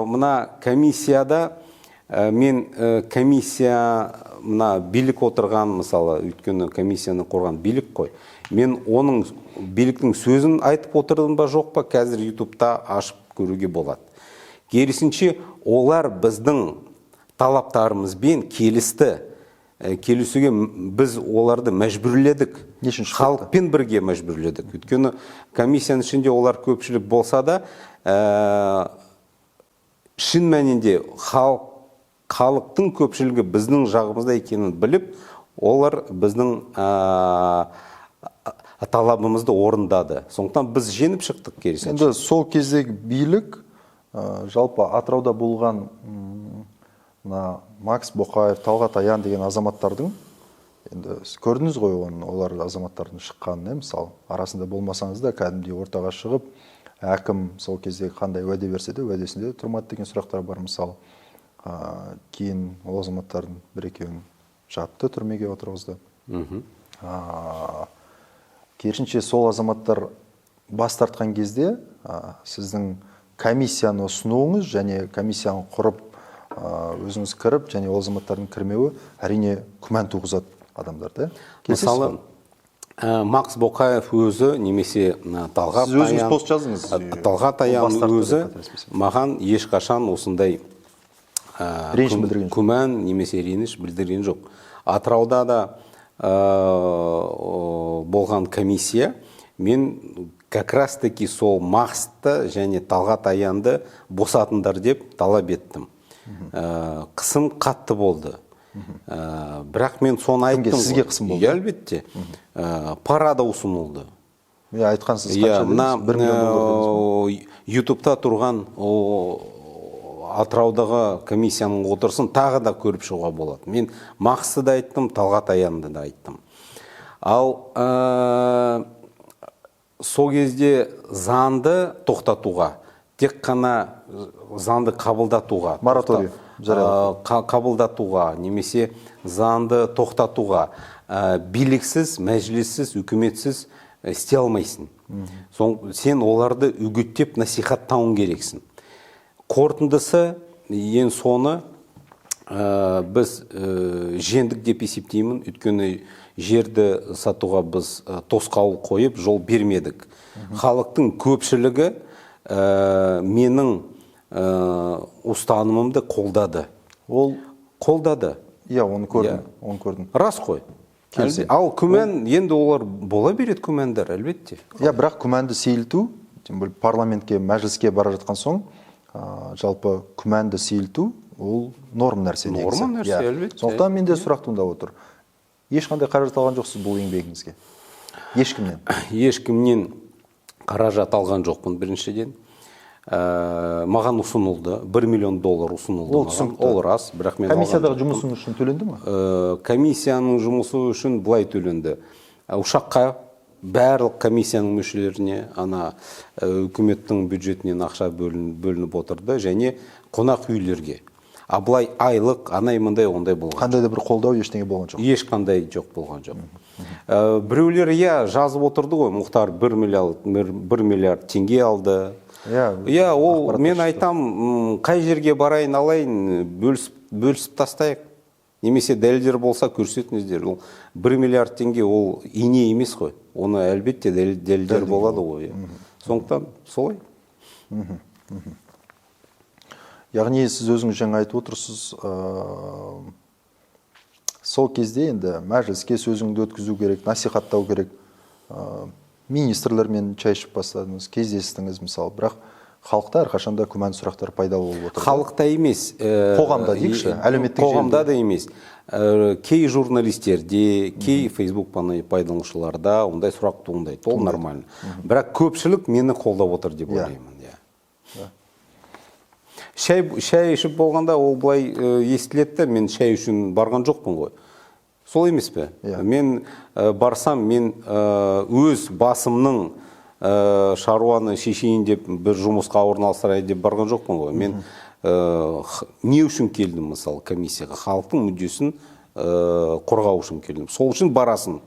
мына комиссияда мен комиссия мына билік отырған, мысалы, өйткені комиссияны құрған билік қой. Мен оның биліктің сөзін айтып отырдым ба жоқ па, қазір ютубта ашып көруге болады. Керісінше, олар біздің талаптарымызбен келісті. Келісуге біз оларды мәжбүрледік. Халықпен бірге мәжбүрледік. Өйткені комиссияның ішінде олар көпшілік болса да, шын мәнінде халықтың көпшілігі біздің жағымызда екенін біліп, олар біздің талабымызды орындады. Сондықтан біз жеңіп шықтық керісінше. Енді сол кездегі билік, жалпы Атырауда болған мына Макс Боқаев, Талғат Аян деген азаматтардың, енді сіз көрдіңіз ғой оны, олар азаматтардың шыққанын, мысалы, арасында болмасаңыз да кәдімгідей ортаға шығып, әкім сол кезде қандай уәде берсе де уәдесінде тұрмады деген сұрақтар бар, мысалы. Кейін ол азаматтардың бір-екеуін жапты, түрмеге отырғызды. Керісінше сол азаматтар бас тартқан кезде сіздің комиссияны ұсынуыңыз және комиссияны құрып, өзіңіз кіріп және ол азаматтардың кірмеуі әрине күмән туғызады адамдарды. Мысалы, Макс Боқаев өзі немесе Талғат Сіз өзіңіз пост жаздыңыз. Талғат Аян өзі маған ешқашан осындай реніш білдірген жоқ. Күмән немесе реніш білдірген жоқ. Атырауда да болған комиссия, мен как раз таки сол Максты және Талғат Аянды босатыңдар деп талап еттім. Қысым қатты болды. Бірақ мен соны айттым. Сізге қысым болды? Әлбетте. Пара да ұсынылды. Иә, айтқансыз қанша дедіңіз? 1 миллион доллар дедіңіз. Ютубта тұрған Атыраудағы комиссияның отырысын тағы да көріп шығуға болады. Мен Максты да айттым, Талғат Аянды да айттым. Ал сол кезде заңды тоқтатуға, тек қана заңды қабылдатуға, мораторий қабылдатуға немесе заңды тоқтатуға биліксіз, мәжіліссіз, үкіметсіз істей алмайсың. Сен оларды үгіттеп насихаттауың керексің. Қорытындысы ең соңы біз жеңдік деп есептеймін, өйткені жерді сатуға біз тосқауыл қойып жол бермедік. Халықтың көпшілігі менің ұстанымымды қолдады. Ол қолдады. Иә, оны көрдім, оны көрдім. Рас қой. Келісемін. Ал күмән, енді олар бола береді күмәндар, әлбетте. Иә, бірақ күмәнді сейілту, тем более парламентке, мәжіліске бара жатқан соң, жалпы күмәнді сейілту ол норм нәрсе Норма негізі. нәрсе, Иә. әлбетте. Сондықтан менде сұрақ туындап отыр. Ешқандай қаражат алған жоқсыз бұл еңбегіңізге? Ешкімнен? Ешкімнен қаражат алған жоқпын біріншіден. Маған ұсынылды, 1 миллион доллар ұсынылды Ол маған. түсінікті. Ол рас, бірақ мен алған Комиссиядағы жоқпын. жұмысың үшін төленді ме? Комиссияның жұмысы үшін былай төленді. Ұшаққа барлық комиссияның мүшелеріне ана үкіметтің бюджетінен ақша бөлініп отырды және қонақ үйлерге. А былай айлық, анай мындай ондай болған. Қандай да бір қолдау ештеңе болған жоқ. Ешқандай жоқ болған жоқ. Біреулер иә жазып отырды ғой, Мұхтар 1 миллиард теңге алды. Иә, Иә, ол ақпараттар мен шықты. айтам, қай жерге барайын алайын, бөлісіп тастайық. Немесе дәлелдер болса көрсетіңіздер. Ол 1 миллиард теңге ол ине емес қой. Оны әлбетте дәлелдер болады ғой. Иә. Сондықтан солай. Яғни сіз өзіңіз жаңа айтып отырсыз, сол кезде енді мәжіліске сөзіңді өткізу керек, насихаттау керек. Министрлермен чай ішіп бастадыңыз, кездестіңіз мысалы, бірақ халықта әрқашанда күмән сұрақтар пайда болып отыр. Халықта емес, Қоғамда дейікші, әлеуметтік желіде. Қоғамда да емес. Кей журналистерде, кей Facebook пайдаланушыларда ондай сұрақ туындайды. Ол нормально. Бірақ көпшілік мені қолдап отыр деп ойлаймын. Иә. Шай ішіп болғанда ол былай естіледі де, мен шай үшін барған жоқпын ғой. Сол емес пе? Иә. Мен барсам, мен өз басымның шаруаны шешейін деп, бір жұмысқа орналастырайын деп барған жоқпын ғой. Мен не үшін келдім, мысалы, комиссияға? Халықтың мүддесін қорғау үшін келдім. Сол үшін барасың.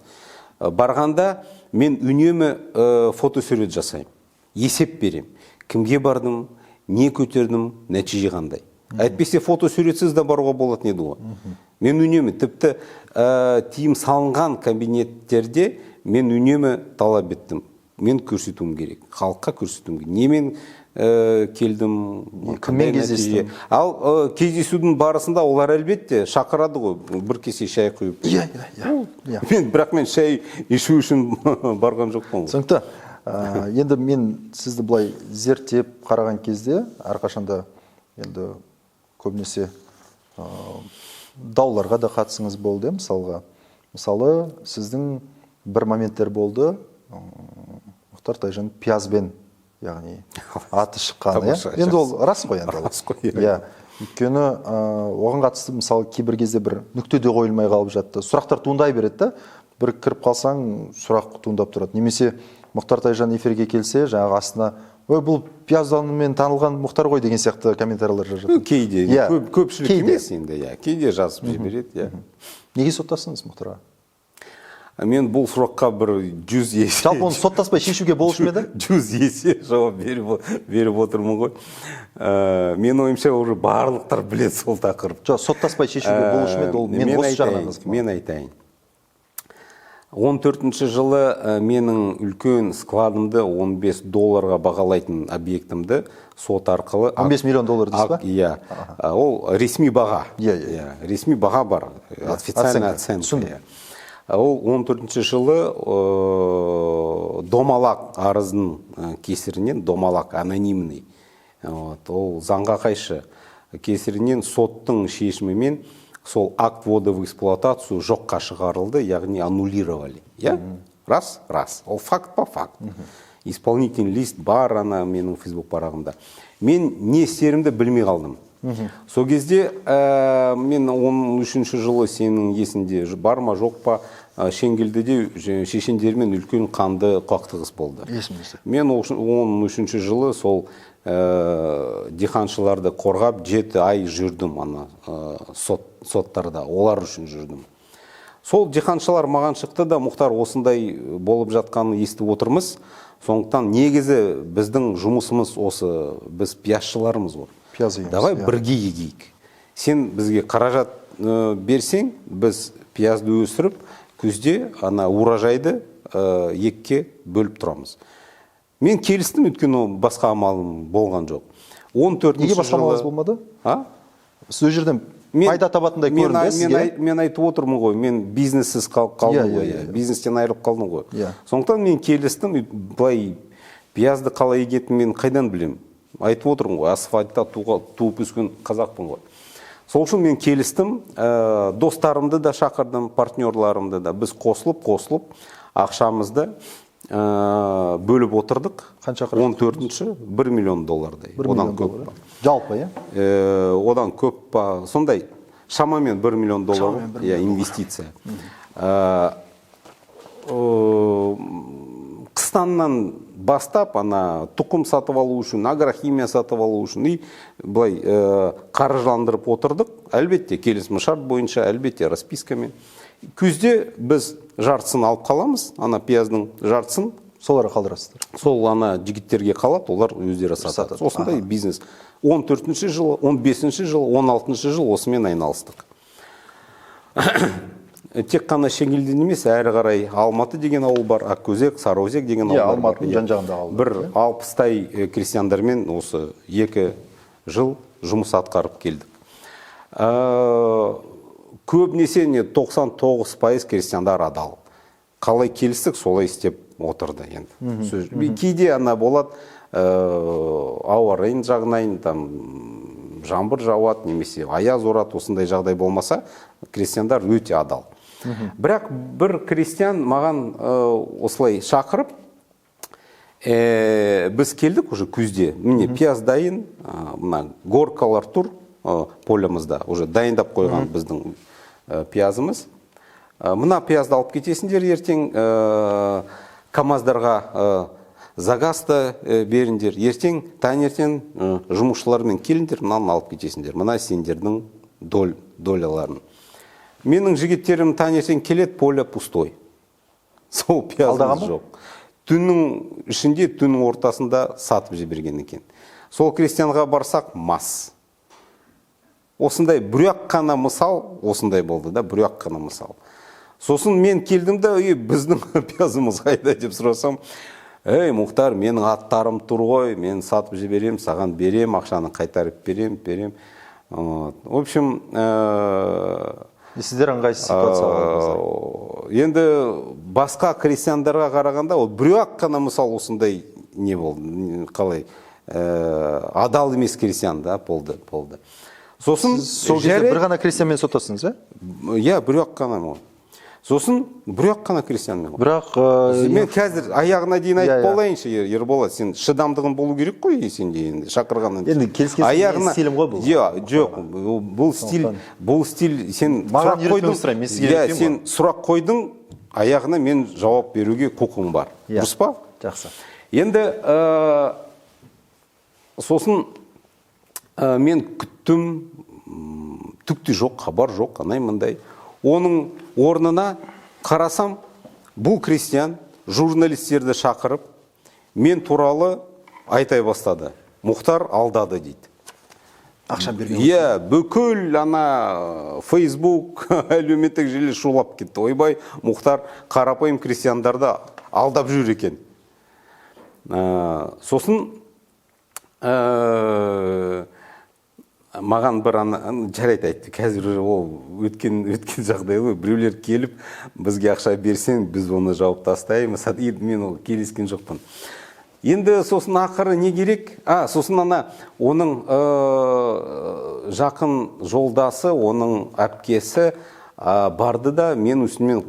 Барғанда мен үнемі фотосурет жасаймын, есеп беремін. Кімге бардым, не көтердім, нәтиже қандай. Әйтпесе фотосуретсіз де баруға болатын еді ғой. Мен үнемі, тіпті тыйым салынған кабинеттерде мен үнемі талап еттім. Мен көрсетуім керек, халыққа көрсетуім керек. Немен келдім, Кіммен қандай кездестім? нәтиже. Ал кездесудің барысында олар әлбетте шақырады ғой, бір кесе шай құйып. Иә, иә, иә. Иә. Бірақ мен шай ішу үшін барған жоқпын ғой. Түсінікті. Енді мен сізді былай зерттеп қараған кезде, әрқашанда енді көбінесе дауларға да қатысыңыз болды, мысалға. Мысалы, сіздің бір моменттер болды, Мұхтар Тайжан пиязбен, яғни аты шыққан, иә? Тамаша, Енді ол жақсы. рас қой енді ол. Рас қой, иә. Иә. Өйткені оған қатысты, мысалы, кейбір кезде бір нүкте де қойылмай қалып жатты. Сұрақтар туындай береді да, бір кіріп қалсаң, сұрақ туындап тұрады. Немесе Мұхтар Тайжан эфирге келсе, жаңағы астына, ой, бұл пиязданумен танылған Мұхтар ғой деген сияқты комментарийлер жазады. Кейде, Иә. көпшілік Кейде. емес енді, иә. Кейде жазып жібереді, иә. Неге соттастыңыз Мұхтарға? Мен бұл сұраққа бір 100 есе Жалпы оны соттаспай шешуге болушы ма еді? 100 есе жауап беріп отырмын ғой. Менің ойымша, уже барлықтар біледі сол тақырып. Жоқ, соттаспай шешуге болушы ма еді? Ол мен осы жағынан қызық маған. Мен айтайын. Он төртінші жылы менің үлкен складымды он бес долларға бағалайтын объектімді сот арқылы Он бес миллион доллар дейсіз ба? Иә. Ол ресми баға. Иә, иә. Иә, ресми баға бар. Иә, Официальная оценка. оценка, Түсіндім. иә. Ол он төртінші жылы домалақ арыздың кесірінен, домалақ анонимный, ол заңға қайшы кесірінен соттың шешімімен сол акт ввода в эксплуатацию жоққа шығарылды, яғни аннулировали. Иә? Рас? Рас. Ол факт па? Факт. Исполнительный лист бар ана менің Facebook парағымда. Мен не істерімді білмей қалдым. Сол кезде мен он үшінші жылы, сенің есіңде бар ма, жоқ па, Шенгелдіде шешендермен үлкен қанды қақтығыс болды. Есімде. Мен он үшінші жылы сол диханшыларды қорғап 7 ай жүрдім ана соттарда, олар үшін жүрдім. Сол диханшылар маған шықты да, Мұхтар, осындай болып жатқанын естіп отырмыз. Сондықтан негізі біздің жұмысымыз осы, біз пиязшылармыз ғой. Пияз егеміз, Давай иә. бірге егейік. Сен бізге қаражат берсең, біз пиязды өсіріп, күзде ана урожайды екіге бөліп тұрамыз. Мен келістім, өйткені басқа амалым болған жоқ. 14 Неге басқа жылы. амалыңыз болмады? А? Сіз ол жерден пайда табатындай көрінді сізге? Мен айтып отырмын ғой, мен бизнессіз қалдым ғой, иә, иә. бизнестен айырылып қалдым ғой. Иә. Сондықтан мен келістім, былай пиязды қалай егетінін мен қайдан білемін? Айтып отырмын ғой, асфальтта туып өскен қазақпын ғой. Сол үшін мен келістім, достарымды да шақырдым, партнерларымды да. Біз қосылып, ақшамызды бөліп отырдық. Қанша қаражат? 14-ші 1 миллион доллардай. 1 Одан миллион көп доллар, па? иә? Жалпы, иә? Одан көп па, сондай шамамен 1 миллион доллар, Шамамен 1 иә, инвестиция. Қыстаннан бастап ана тұқым сатып алу үшін, агрохимия сатып алу үшін и былай қаржыландырып отырдық. Әлбетте, келісім шарт бойынша, әлбетте, распискамен. Күзде біз жартысын алып қаламыз, ана пияздың жартысын Соларға қалдырасыздар. Сол ана жігіттерге қалады, олар өздері сатады. Сатады. Осындай бизнес. 14 жылы, 15 жыл, 16 жыл осымен айналыстық. Тек қана Шеңгелден емес, әрі қарай Алматы деген ауыл бар, Ақөзек, Сарыөзек деген ауылдар бар. Алматының жан жағындағы ауылдар, Бір 60-тай крестьяндармен осы 2 жыл жұмыс атқарып келдік. Көбінесе не 99% крестьяндар адал. Қалай келістік, солай істеп отырды енді. Кейде ана болады, ауа райын жағынан там жаңбыр жауады немесе аяз ұрады, осындай жағдай болмаса, крестьяндар өте адал. Бірақ бір крестьян маған осылай шақырып, біз келдік уже күзде, міне, пияз дайын, мына горкалар тұр, полемызда уже дайындап қойған біздің пиязымыз. Мына пиязды алып кетесіңдер ертең, камаздарға загазды беріңдер. Ертең таңертең жұмысшылармен келіңдер, мынаны алып кетесіңдер. Мына сендердің доляларың. Менің жігіттерім таңертең келеді, поле пустой. Сол Алдаған пиязымыз ба? жоқ. Түннің ішінде, түннің ортасында сатып жіберген екен. Сол крестьянға барсақ, мас. Осындай бір қана мысал, осындай болды да, бір қана мысал. Сосын мен келдім да, ей, біздің пиязымыз қайда деп сұрасам, ей, Мұхтар, менің аттарым тұр ғой, мен сатып жіберем, саған берем, ақшаны қайтарып берем, берем. Вот. В общем, Сіздер ыңғайсыз ситуацияға қалдыңыздар. Енді басқа крестьяндарға қарағанда ол біреу ақ қана мысал осындай не болды, қалай, адал емес крестьян да болды. Сосын Сол кезде жарайды. бір ғана крестьянмен соттастыңыз, иә? Иә, біреу ақ қана ол. Сосын біреу ақ қана крестьянмен. Бірақ Мен қазір аяғына дейін айтып Иә, иә. болайыншы, Ерболат, сен шыдамдығың болу керек қой сенде енді шақырғаннан кейін. Енді келіскен Аяғына стилім ғой бұл. Иә, жоқ, бұл стиль, бұл стиль сен Маған сұрақ үйретпеңіз қойдың. сұраймын, мен сізге Иә, үйретпеймін. сен сұрақ қойдың, аяғына мен жауап беруге құқым бар. Иә. Дұрыс па? Жақсы. Енді сосын мен күттім, түк те жоқ, хабар жоқ, анай мындай. Оның орнына қарасам, бұл крестьян журналистерді шақырып, мен туралы айтай бастады. Мұхтар алдады дейді. Ақша берген. Иә, бүкіл ана Фейсбук, әлеуметтік желі шулап кетті. Ойбай, Мұхтар қарапайым крестьяндарды алдап жүр екен. Сосын маған бір ана жарайды айтты, қазір уже ол өткен жағдай ғой. Біреулер келіп, бізге ақша берсең, біз оны жауып тастаймыз. Енді мен ол келіскен жоқпын. Енді сосын ақыры не керек? А, сосын ана оның жақын жолдасы, оның әпкесі барды да мен үстімнен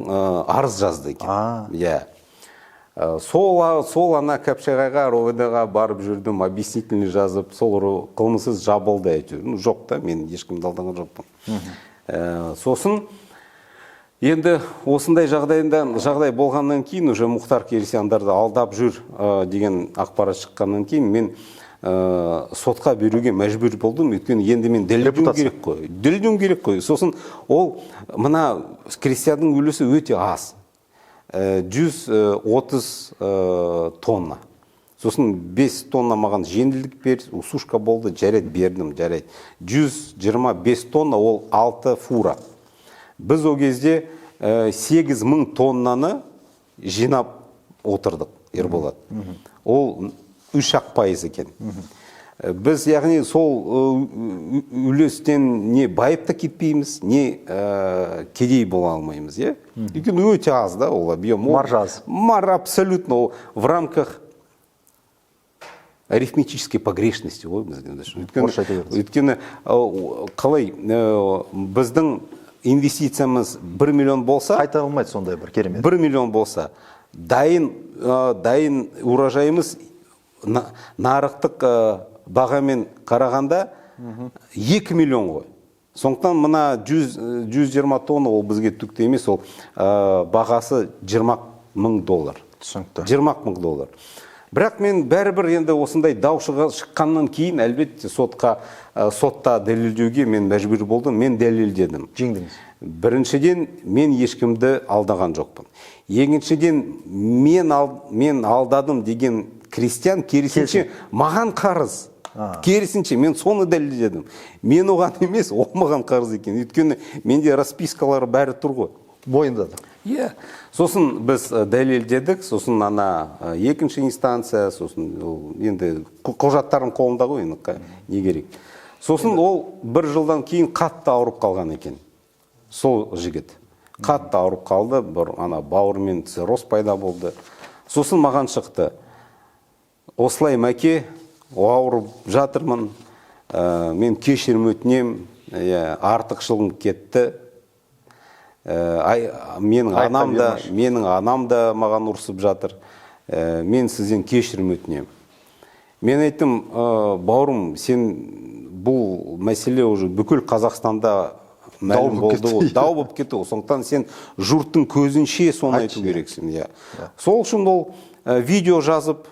арыз жазды екен. Иә. Сол ана Капшағайға, РОВД-ға барып жүрдім, объяснительный жазып, сол қылмыс іс жабылды әйтеуір. Ну, жоқ та, мен ешкімді алдаған жоқпын. Сосын енді осындай жағдай болғаннан кейін уже Мұхтар крестьяндарды алдап жүр деген ақпарат шыққаннан кейін мен сотқа беруге мәжбүр болдым, өйткені енді мен дәлелдеуім Репутация. керек қой. Дәлелдеуім керек қой. Сосын ол мына крестьянның үлесі өте аз. 130 тонна. Сосын 5 тонна маған жеңілдік бер, усушка болды, жарайды, бердім, жарайды. 125 тонна, ол 6 фура. Біз ол кезде 8000 тоннаны жинап отырдық, Ерболат. Ол 3% екен. Біз, яғни, сол үлестен не байып та кетпейміз, не кедей бола алмаймыз, иә? Өйткені өте аз да ол объем. Маржа аз. Абсолютно, ол в рамках арифметической погрешности ғой бізде. Орысша айта беріңіз. Өйткені қалай, біздің инвестициямыз 1 миллион болса, Қайтарылмайды сондай бір керемет. 1 миллион болса, дайын урожайымыз нарықтық бағамен қарағанда 2 миллион ғой. Сондықтан мына 120 тонна ол бізге түкті емес, ол бағасы 20 мың доллар. Түсінікті. 20 мың доллар. Бірақ мен бәрібір енді осындай дау шыққаннан кейін, әлбетте, сотта дәлелдеуге мен мәжбүр болдым, мен дәлелдедім. Жеңдіңіз. Біріншіден, мен ешкімді алдаған жоқпын. Екіншіден, мен алдадым деген крестьян керісінше маған қарыз. Керісінше, мен соны дәлелдедім. Мен оған емес, ол маған қарыз екен. Өйткені менде распискалар бәрі тұр ғой. Мойындады. Иә. Сосын біз дәлелдедік, сосын ана екінші инстанция, сосын ол енді құжаттарым қолымда ғой, енді не керек. Сосын ол бір жылдан кейін қатты ауырып қалған екен. Сол жігіт қатты ауырып қалды, бір ана бауырымен цирроз пайда болды. Сосын маған шықты. Осылай, Мәке, ауырып жатырмын, мен кешірім өтінемін, иә, артықшылығым кетті. Менің Айта анам да, бермеші. менің анам да маған ұрсып жатыр. Мен сізден кешірім өтінемін. Мен айттым, бауырым, сен бұл мәселе уже бүкіл Қазақстанда Дау мәлім болып болды кетті. ғой, дау болып кетті ғой. Сондықтан сен жұрттың көзінше соны Айтшы. айту керексің, иә. Сол үшін ол видео жазып,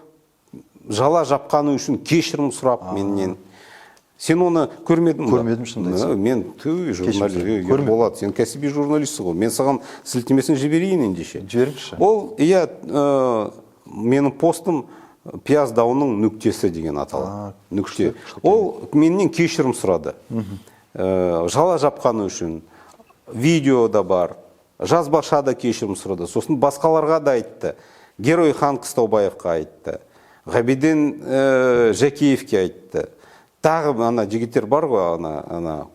жала жапқаны үшін кешірім сұрап менен. Сен оны көрмедің ба? Көрмедім, шынымды айтсам. Мен түй, журналист, Кешірім ей, көрмедім. Ерболат, сен кәсіби журналистсің ғой. Мен саған сілтемесін жіберейін ендеше. Жіберіңізші. Ол, иә, менің постым пияз дауының нүктесі деген аталады. Нүкте. Ол менен кешірім сұрады. Жала жапқаны үшін. Видео да бар, жазбаша да кешірім сұрады. Сосын басқаларға да айтты. Герой хан Қыстаубаевқа айтты. Ғабиден Жәкеевке айтты. Тағы ана жігіттер бар ғой, ана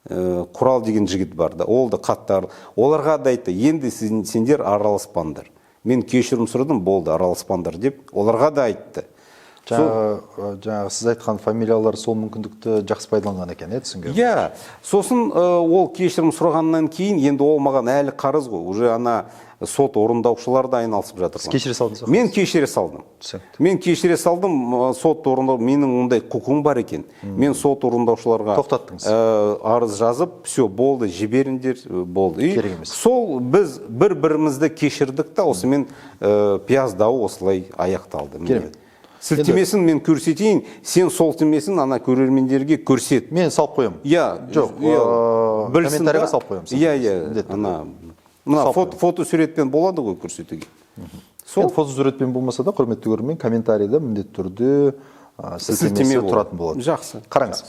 Құрал деген жігіт бар да, ол да қатты оларға да айтты, енді сендер араласпаңдар. Мен кешірім сұрадым, болды, араласпаңдар деп оларға да айтты. Жаңағы сіз айтқан фамилиялар сол мүмкіндікті жақсы пайдаланған екен, түсінген. Иә, сосын ол кешірім сұрағаннан кейін енді ол маған әлі қарыз ғой, уже ана сот орындаушылар да айналысып жатыр. Сіз кешіре салдыңыз ба? Мен кешіре салдым. Түсінікті. Мен кешіре салдым, сот орындау, менің ондай құқым бар екен. Мен сот орындаушыларға Тоқтаттыңыз. Арыз жазып, все, болды, жіберіңдер, болды. И Керек емес. сол біз бір-бірімізді кешірдік та, осымен пияз дауы осылай аяқталды. Міне. Керемет. Сілтемесін мен көрсетейін, сен сол сілтемесін ана көрермендерге көрсет. Мен салып қоямын. Иә, Жоқ, иә, білсін комментарийға да. салып қоямын. Иә, иә, Міндетті ана, мына Салып фотосуретпен болады ғой көрсетуге. Сол фотосуретпен болмаса да, құрметті көрермен, комментарийда міндетті түрде, сілтемесі Сілтеме болады. тұратын болады. Жақсы. Қараңыз.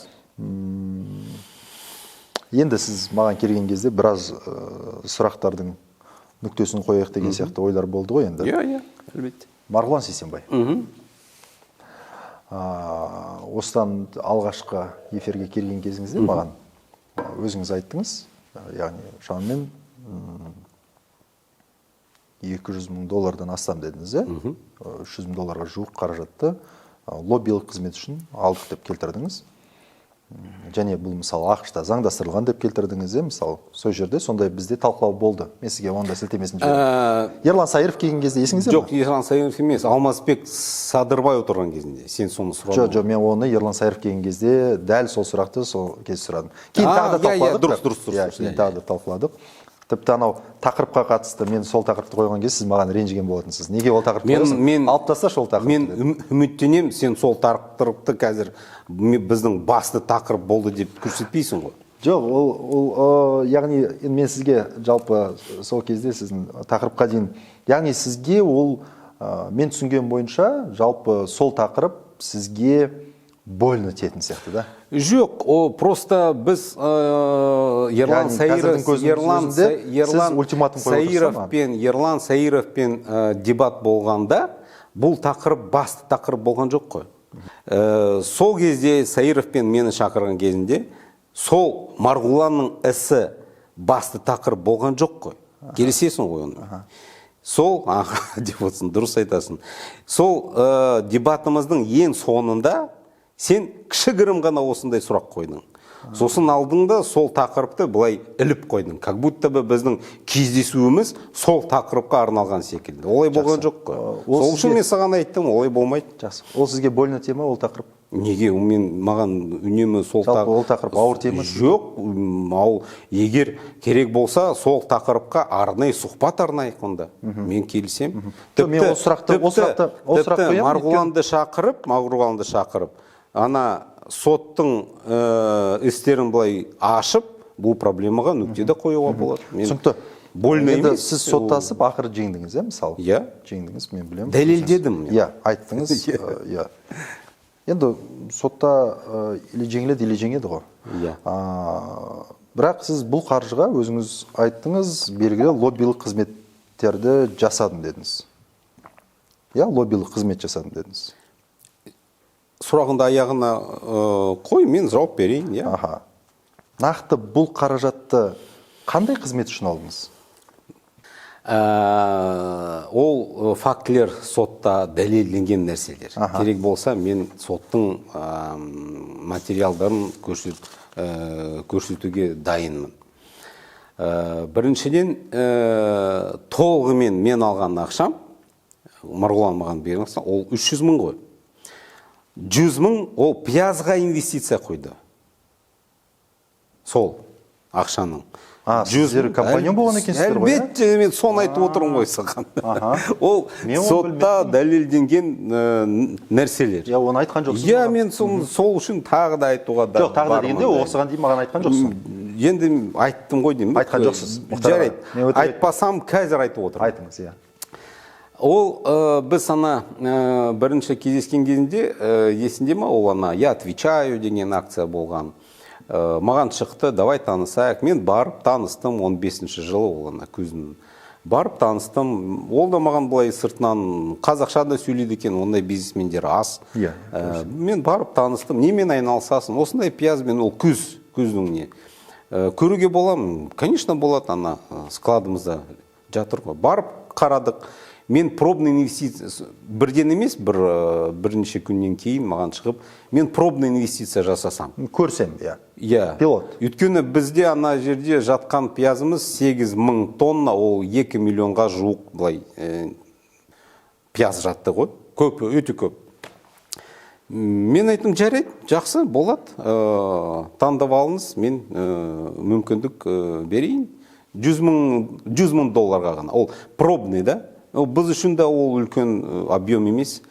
Енді сіз маған келген кезде біраз, сұрақтардың нүктесін қояйық деген сияқты ойлар болды ғой енді. Иә, иә, әлбетте. Марғұлан Сейсембай. Осыдан алғашқы эфирге келген кезіңізде маған өзіңіз айттыңыз, яғни шамамен, екі жүз мың доллардан астам дедіңіз, иә? Үш жүз мың долларға жуық қаражатты, лоббилік қызмет үшін алдық деп келтірдіңіз. Және бұл мысалы АҚШ-та заңдастырылған деп келтірдіңіз, иә? Мысалы, сол жерде сондай бізде талқылау болды. Мен сізге онда сілтемесін жібердім. Ерлан Сайыров келген кезде есіңізде ме? Жоқ, Ерлан Сайыров емес, Алмазбек Садырбай отырған кезінде. Сен соны сұрадың. Жоқ, жоқ, мен оны Ерлан Сайыров келген кезде дәл сол сұрақты сол кезде сұрадым. Кейін тағы да талқыладық. Дұрыс, дұрыс, дұрыс, Иә, дұрыс, кейін иә, тағы да талқыладық. Тіпті анау тақырыпқа қатысты мен сол тақырыпты қойған кезде сіз маған ренжіген болатынсыз. Неге ол тақырыпты қоясың? Алып тасташы ол тақырыпты Мен деп. Үміттенемін, сен сол тақырыпты қазір біздің басты тақырып болды деп көрсетпейсің ғой. Жоқ, ол яғни енді мен сізге жалпы сол кезде сіздің тақырыпқа дейін, яғни сізге ол, мен түсінген бойынша, жалпы сол тақырып сізге больно тиетін сияқты да? Жоқ, о, просто біз Ерлан Яғни Саиров, қазірдің көзінің Ерлан, өзінде сіз Ерлан ультиматум қойып отырсыз ба маған? Саировпен, Ерлан Саировпен дебат болғанда бұл тақырып басты тақырып болған жоқ қой. Сол кезде Саировпен мені шақырған кезінде сол Марғұланның ісі басты тақырып болған жоқ қой. Келісесің ғой оны? Сол, аха, деп отырсың, дұрыс айтасың. Сол дебатымыздың ең соңында сен кішігірім ғана осындай сұрақ қойдың. Сосын алдың да сол тақырыпты былай іліп қойдың. Как будто бы біздің кездесуіміз сол тақырыпқа арналған секілді. Олай болған жоқ қой. Ол Сол үшін сізге мен саған айттым, олай болмайды. Жақсы. Ол сізге больно тема, ол тақырып? Неге? Мен маған үнемі сол Жалпы ол тақырып ауыр тема сізге? Жоқ, ал егер керек болса, сол тақырыпқа арнайы сұхбат арнайық онда. Мен келісемін. Жоқ, мен ол сұрақты Тіпті қоямын, Марғұланды шақырып, ана соттың істерін былай ашып, бұл проблемаға нүкте де қоюға болады. Мен Түсінікті. Больно Енді емес. сіз соттасып, ақыры жеңдіңіз, иә, мысалы? Иә. Жеңдіңіз, мен білемін. Дәлелдедім мен. Иә, айттыңыз. Иә. Енді сотта или жеңіледі, или жеңеді ғой. Иә. Бірақ сіз бұл қаржыға өзіңіз айттыңыз, белгілі лоббилік қызметтерді жасадым дедіңіз. Иә, лоббилік қызмет жасадым дедіңіз. Сұрағыңды аяғына қой, мен жауап берейін, иә. Аха. Нақты бұл қаражатты қандай қызмет үшін алдыңыз? Ол фактілер сотта дәлелденген нәрселер. Керек болса, мен соттың материалдарын көрсетуге дайынмын. Біріншіден, толығымен мен алған ақшам, Марғұлан маған берген ақша, ол 300 мың ғой. 100 мың ол пиязға инвестиция құйды. Сол ақшаның. А, 100 сіздер мың. Компаньон болған екенсіздер ғой, иә? Әлбетте, мен соны айтып отырмын ғой саған. Ол Мен оны сотта дәлелденген нәрселер. Иә, оны айтқан жоқсыз Иә, маған. мен сол үшін тағы да айтуға да Жоқ, тағы да бармын дегенде да. осыған дейін маған айтқан жоқсың. Енді айттым ғой деймін. Айтқан жоқсыз, Мұхтар аға. Жарайды. Мен өтірік Айтпасам, қазір айтып отырмын. Айтыңыз, иә. Ол біз ана бірінші кездескен кезінде, есіңде ма, ол ана «Я отвечаю» деген акция болған. Маған шықты, давай танысайық. Мен барып таныстым 15 жылы, ол ана күздің. Барып таныстым. Ол да маған былай сыртынан қазақша да сөйлейді екен, ондай бизнесмендер аз. Мен барып таныстым. Немен айналысасың? Осындай пиязбен, ол күз, күздің не. Көруге бола ма? Конечно, болады, ана складымызда жатыр ғой. Барып қарадық. Мен пробный инвестиция бірден емес, бірнеше күннен кейін маған шығып, мен пробный инвестиция жасасам. Көрсем, иә. Иә. Пилот. Өйткені бізде ана жерде жатқан пиязымыз 8 мың тонна, ол 2 миллионға жуық былай пияз жатты ғой. Көп, өте көп. Мен айттым, жарайды, жақсы, болады. Таңдап алыңыз, мен мүмкіндік берейін. 100 мың, 100 мың долларға ғана. Ол пробный да. Ол біз үшін де ол үлкен объем емес.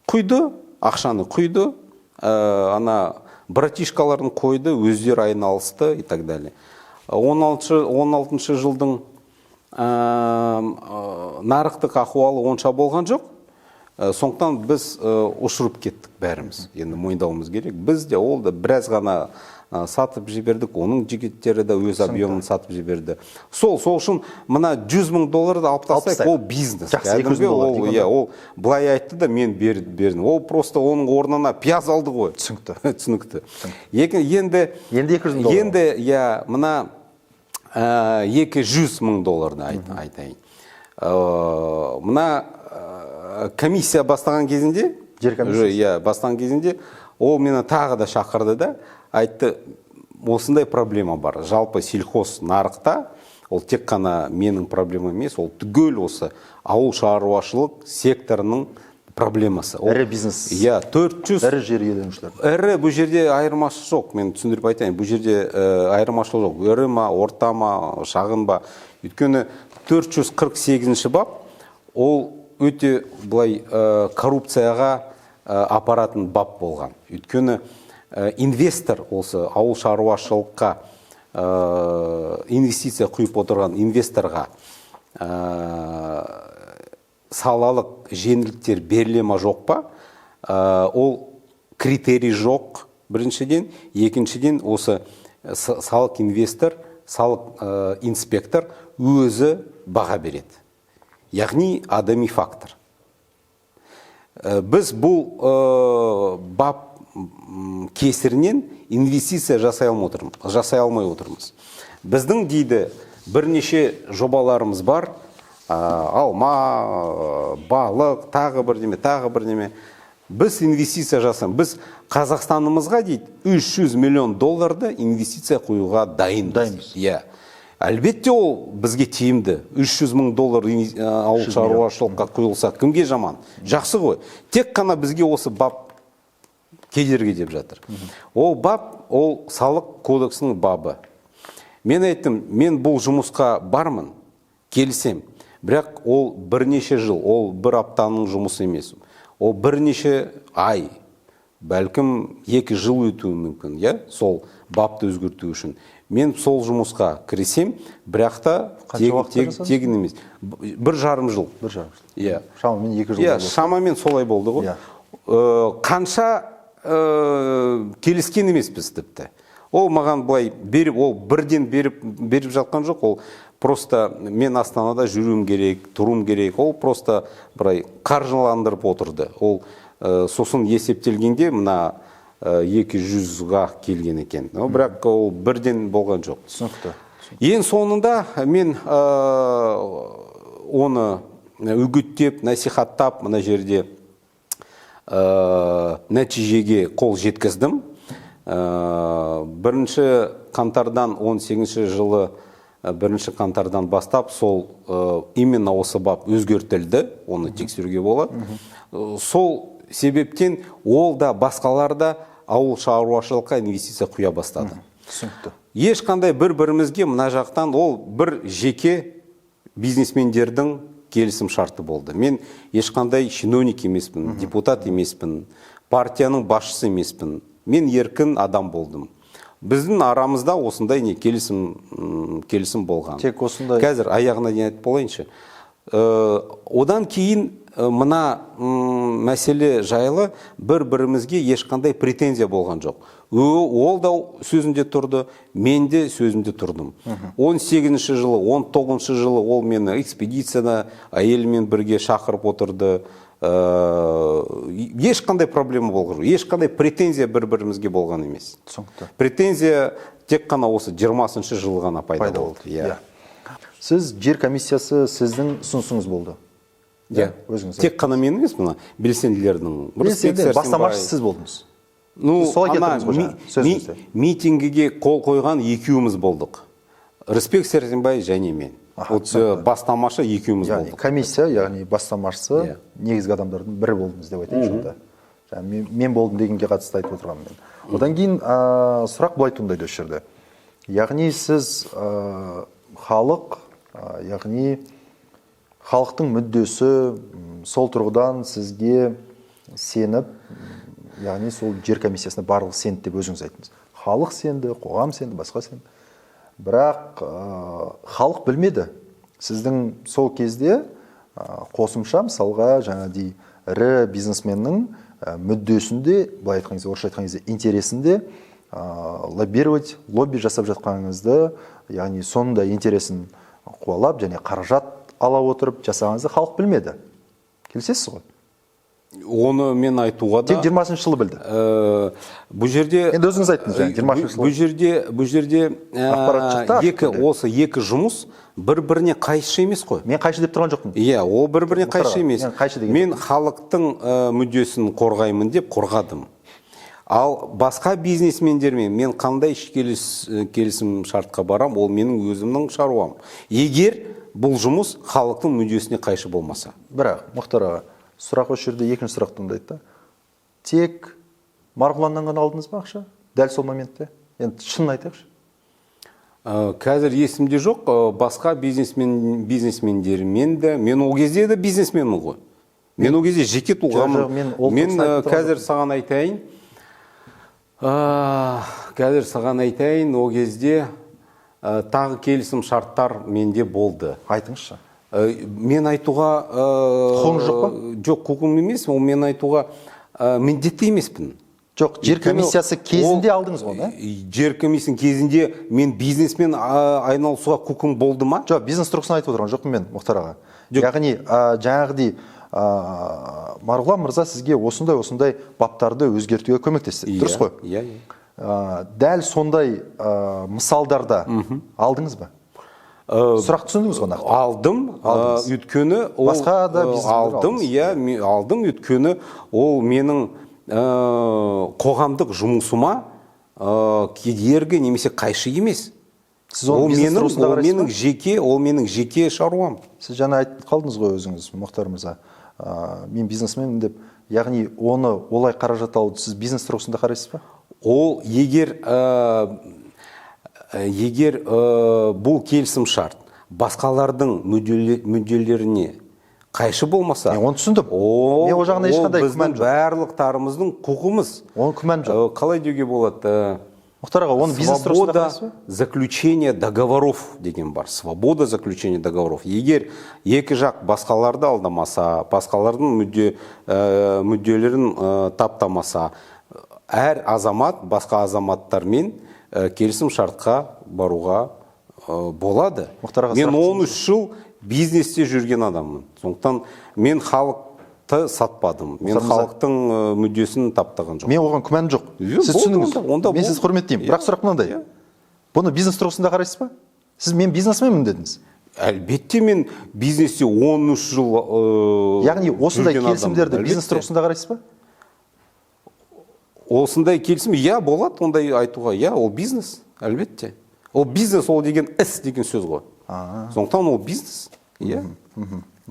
Құйды, ақшаны құйды, ана братишкаларын қойды, өздері айналысты и так далее. 16, 16 жылдың нарықтық ахуалы онша болған жоқ. Сондықтан біз ұшырып кеттік бәріміз. Енді мойындауымыз керек. Біз де, ол да біраз ғана сатып жібердік, оның жігіттері де өз объемын сатып жіберді. Сол үшін мына 100 мың долларды алып Алып тастайық, тастайық. ол бизнес. Жақсы, 200 мың Кәдімгі доллар ол, дейік иә, онда. ол былай айтты да, мен бердім. Ол просто оның орнына пияз алды ғой. Түсінікті. Түсінікті. Енді Енді 200 мың доллар. Енді, иә, мына 200 мың долларды айтайын. Мына комиссия бастаған кезінде, Жер комиссиясы. Уже, иә, бастаған кезінде ол мені тағы да шақырды да, айтты, осындай проблема бар. Жалпы сельхоз нарықта, ол тек қана менің проблемам емес, ол түгел осы ауыл шаруашылық секторының проблемасы. Ірі бизнес. Иә, 400 Ірі жер иеленушілер. Ірі, бұл жерде айырмашылық жоқ, мен түсіндіріп айтайын. Бұл жерде айырмашылық жоқ. Ірі ма, орта ма, шағын ба. Өйткені 448 бап ол өте былай коррупцияға апаратын бап болған. Өйткені Инвестор осы ауыл шаруашылыққа инвестиция құйып отырған инвесторға салалық жеңілдіктер беріле ма, жоқ па, ол критерий жоқ біріншіден. Екіншіден, осы салық инвестор, салық инспектор өзі баға береді, яғни адами фактор. Біз бұл бап кесірінен инвестиция жасай алмай отырмыз. Біздің, дейді, бірнеше жобаларымыз бар: алма, балық, тағы бірдеме, тағы бірдеме. Біз инвестиция жасаймыз, біз Қазақстанымызға, дейді, 300 миллион долларды инвестиция құюға дайынбыз. Дайынбыз. Иә, әлбетте, ол бізге тиімді. 300 мың доллар ауыл шаруашылыққа құйылса, кімге жаман? Жақсы ғой. Тек қана бізге осы бап кедергі деп жатыр. Ол бап, ол салық кодексінің бабы. Мен айттым, мен бұл жұмысқа бармын, келісем, бірақ ол бірнеше жыл, ол бір аптаның жұмысы емес, ол бірнеше ай, бәлкім 2 жыл өтуі мүмкін, иә, сол бапты өзгерту үшін. Мен сол жұмысқа кірісем, бірақ та Қанша уақытта жасадыңыз? Тегін емес, 1,5 жыл. 1,5 жыл. Иә. Шамамен 2 жыл Иә, болды. Шамамен солай болды ғой. Қанша келіскен емеспіз тіпті. Ол маған былай беріп, ол бірден беріп жатқан жоқ, ол просто мен Астанада жүруім керек, тұруым керек, ол просто былай қаржыландырып отырды. Ол сосын есептелгенде мына 200-ға келген екен. Но бірақ ол бірден болған жоқ. Түсінікті. Ең соңында мен оны үгіттеп, насихаттап, мына жерде нәтижеге қол жеткіздім. Бірінші қаңтардан, 18 жылы бірінші қаңтардан бастап сол именно осы бап өзгертілді, оны тексеруге болады. Сол себептен ол да, басқалар да ауыл шаруашылыққа инвестиция құя бастады. Түсінікті. Ешқандай бір бірімізге мына жақтан, ол бір жеке бизнесмендердің келісім шарты болды. Мен ешқандай чиновник емеспін, депутат емеспін, партияның басшысы емеспін, мен еркін адам болдым. Біздің арамызда осындай не келісім болған. Тек осындай- Қазір аяғына дейін айтып болайыншы. Одан кейін мына мәселе жайлы бір бірімізге ешқандай претензия болған жоқ. Ол да сөзінде тұрды, мен де сөзімде тұрдым. 18 жылы, 19 жылы ол мені экспедицияда әйелімен бірге шақырып отырды. Ешқандай проблема болған жоқ, ешқандай претензия бір бірімізге болған емес. Түсінікті. Претензия тек қана осы 20 жылы ғана пайда Пайда болды. болды. Иә. Сіз, жер комиссиясы сіздің ұсынысыңыз болды. Иә. Өзіңіз. Тек қана мен емес, мына белсенділердің. Белсенді, Рысбек бастамашы Сәрсенбай. сіз болдыңыз. Ну, Сіз солай ана келтірдіңіз ғой жаңа сөзіңізде. Митингіге қол қойған екеуміз болдық. Рысбек Сәрсенбай және мен. Аха, Вот бастамашы екеуміз Яғни болдық. комиссия, яғни бастамашысы, негізгі адамдардың бірі болдыңыз деп айтайыншы онда. Жаңа мен болдым дегенге қатысты айтып отырғанмын мен. Одан кейін сұрақ былай туындайды осы жерде. Яғни сіз халық, яғни халықтың мүддесі, сол тұрғыдан сізге сеніп, яғни сол жер комиссиясына барлығы сенді деп өзіңіз айттыңыз. Халық сенді, қоғам сенді, басқа сенді. Бірақ халық білмеді. Сіздің сол кезде қосымша, мысалға, жаңағыдей ірі бизнесменнің мүддесінде, былай айтқан кезде, орысша айтқан кезде, интересінде лоббировать, лобби жасап жатқаныңызды, яғни соның да интересін қуалап және қаражат ала отырып жасағаныңызды халық білмеді. Келісесіз ғой? Оны мен айтуға да Тек 20 жылы білді. Бұл жерде Енді өзіңіз айттыңыз жаңа, 20 жылы. Бұл жерде Ақпарат шықты ашық екі түрде. Осы екі жұмыс бір біріне қайшы емес қой. Мен қайшы деп тұрған жоқпын. Иә, ол бір біріне Мұхтар қайшы аға, емес. мен қайшы деген Мен халықтың мүддесін қорғаймын деп қорғадым. Ал басқа бизнесмендермен мен қандай келісім шартқа барам, ол менің өзімнің шаруам. Егер бұл жұмыс халықтың мүддесіне қайшы болмаса. Бірақ, Мұхтар аға, сұрақ осы жерде, екінші сұрақ туындайды да. Тек Марғұланнан ғана алдыңыз ба ақша? Дәл сол моментте? Енді шынын айтайықшы. Қазір есімде жоқ, басқа бизнесмендермен де, мен ол кезде де бизнесменмін ғой. Мен ол кезде жеке тұлғамын. Жоқ, мен ол Мен тұрғысынан айтып тұрған қазір саған айтайын. Қазір саған айтайын, ол кезде тағы келісім шарттар менде болды. Айтыңызшы. Мен айтуға Құқығыңыз жоқ па? Жоқ, құқығым емес, ол мен айтуға міндетті емеспін. Жоқ, жер комиссиясы кезінде алдыңыз ғой, да? Жер комиссиясы кезінде мен бизнеспен айналысуға құқым болды ма? Жоқ, бизнес тұрғысынан айтып отырған жоқпын мен, Мұхтар аға. Яғни, жаңағыдей Марғұлан мырза сізге осындай баптарды өзгертуге көмектесті. Дұрыс қой? Иә, иә. Дәл сондай мысалдарда алдыңыз ба? Сұрақ түсіндіңіз ғой нақты? Алдым, өйткені ол басқа да бизнесмендер алдым, иә, алдым, өйткені ол менің қоғамдық жұмысыма кедергі немесе қайшы емес. Сіз оны бизнес тұрғысында қарайсыз ба? Ол менің жеке шаруам. Сіз жаңа айтып қалдыңыз ғой өзіңіз, Мұхтар мырза, мен бизнесменмін деп, яғни оны олай қаражат алуды сіз бизнес тұрғысында қарайсыз ба? Ол егер бұл келісім шарт басқалардың мүдделеріне қайшы болмаса, мен оны түсіндім. Мен ол жағына ешқандай ол біздің күмән жоқ. Барлықтарымыздың құқымыз. Оның күмән жоқ. Қалай деуге болады? Мұхтар аға, оны бизнес тұрғысында Свобода қарайсыз ба? заключения договоров деген бар. Свобода заключения договоров. Егер екі жақ басқаларды алдамаса, басқалардың мүдделерін таптамаса, әр азамат басқа азаматтармен келісім шартқа баруға болады. Мұхтар аға, Мен сұрақ 13 жыл бизнесте жүрген адаммын. Сондықтан мен халықты сатпадым. Мен халықтың мүддесін таптаған жоқпын. Мен оған күмәнім жоқ. Жоқ, Сіз болды, түсіндіңіз. онда Мен сізді болды. құрметтеймін. Бірақ сұрақ мынандай. Бұны бизнес тұрғысында қарайсыз ба? Сіз мен бизнесменмін дедіңіз. Әлбетте, мен бизнесте 13 жыл Яғни осындай жүрген адаммын. келісімдерді бизнес Әлбетте. тұрғысында қарайсыз ба? Осындай келісім, иә, болады ондай айтуға. Иә, ол бизнес, әлбетте. Ол бизнес, ол деген іс деген сөз ғой. Сондықтан ол бизнес, иә.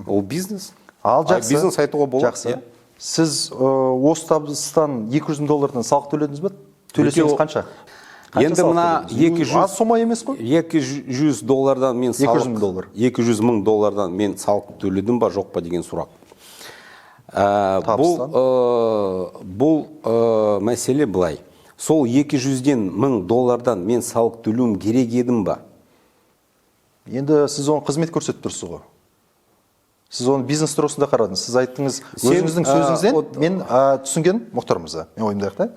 Ол бизнес. Ал жақсы. Бизнес айтуға болады. Жақсы. Иә. Сіз осы табыстан 200 мың доллардан салық төледіңіз ба? Төлесеңіз қанша? Қанша Енді салық мына төледіңіз? 200 Аз сома емес қой? 200 доллардан мен 200 салық мың доллар. 200 мың доллардан мен салық төледім ба, жоқ па деген сұрақ. Табыстан? Бұл мәселе былай. Сол 200-ден мың доллардан мен салық төлеуім керек едім ба? Енді сіз оны қызмет көрсетіп тұрсыз ғой. Сіз оны бизнес тұрғысында қарадыңыз. Сіз айттыңыз, өзіңіздің сөзіңізден мен түсінген, Мұхтар мырза, мен ойымды аяқтайын.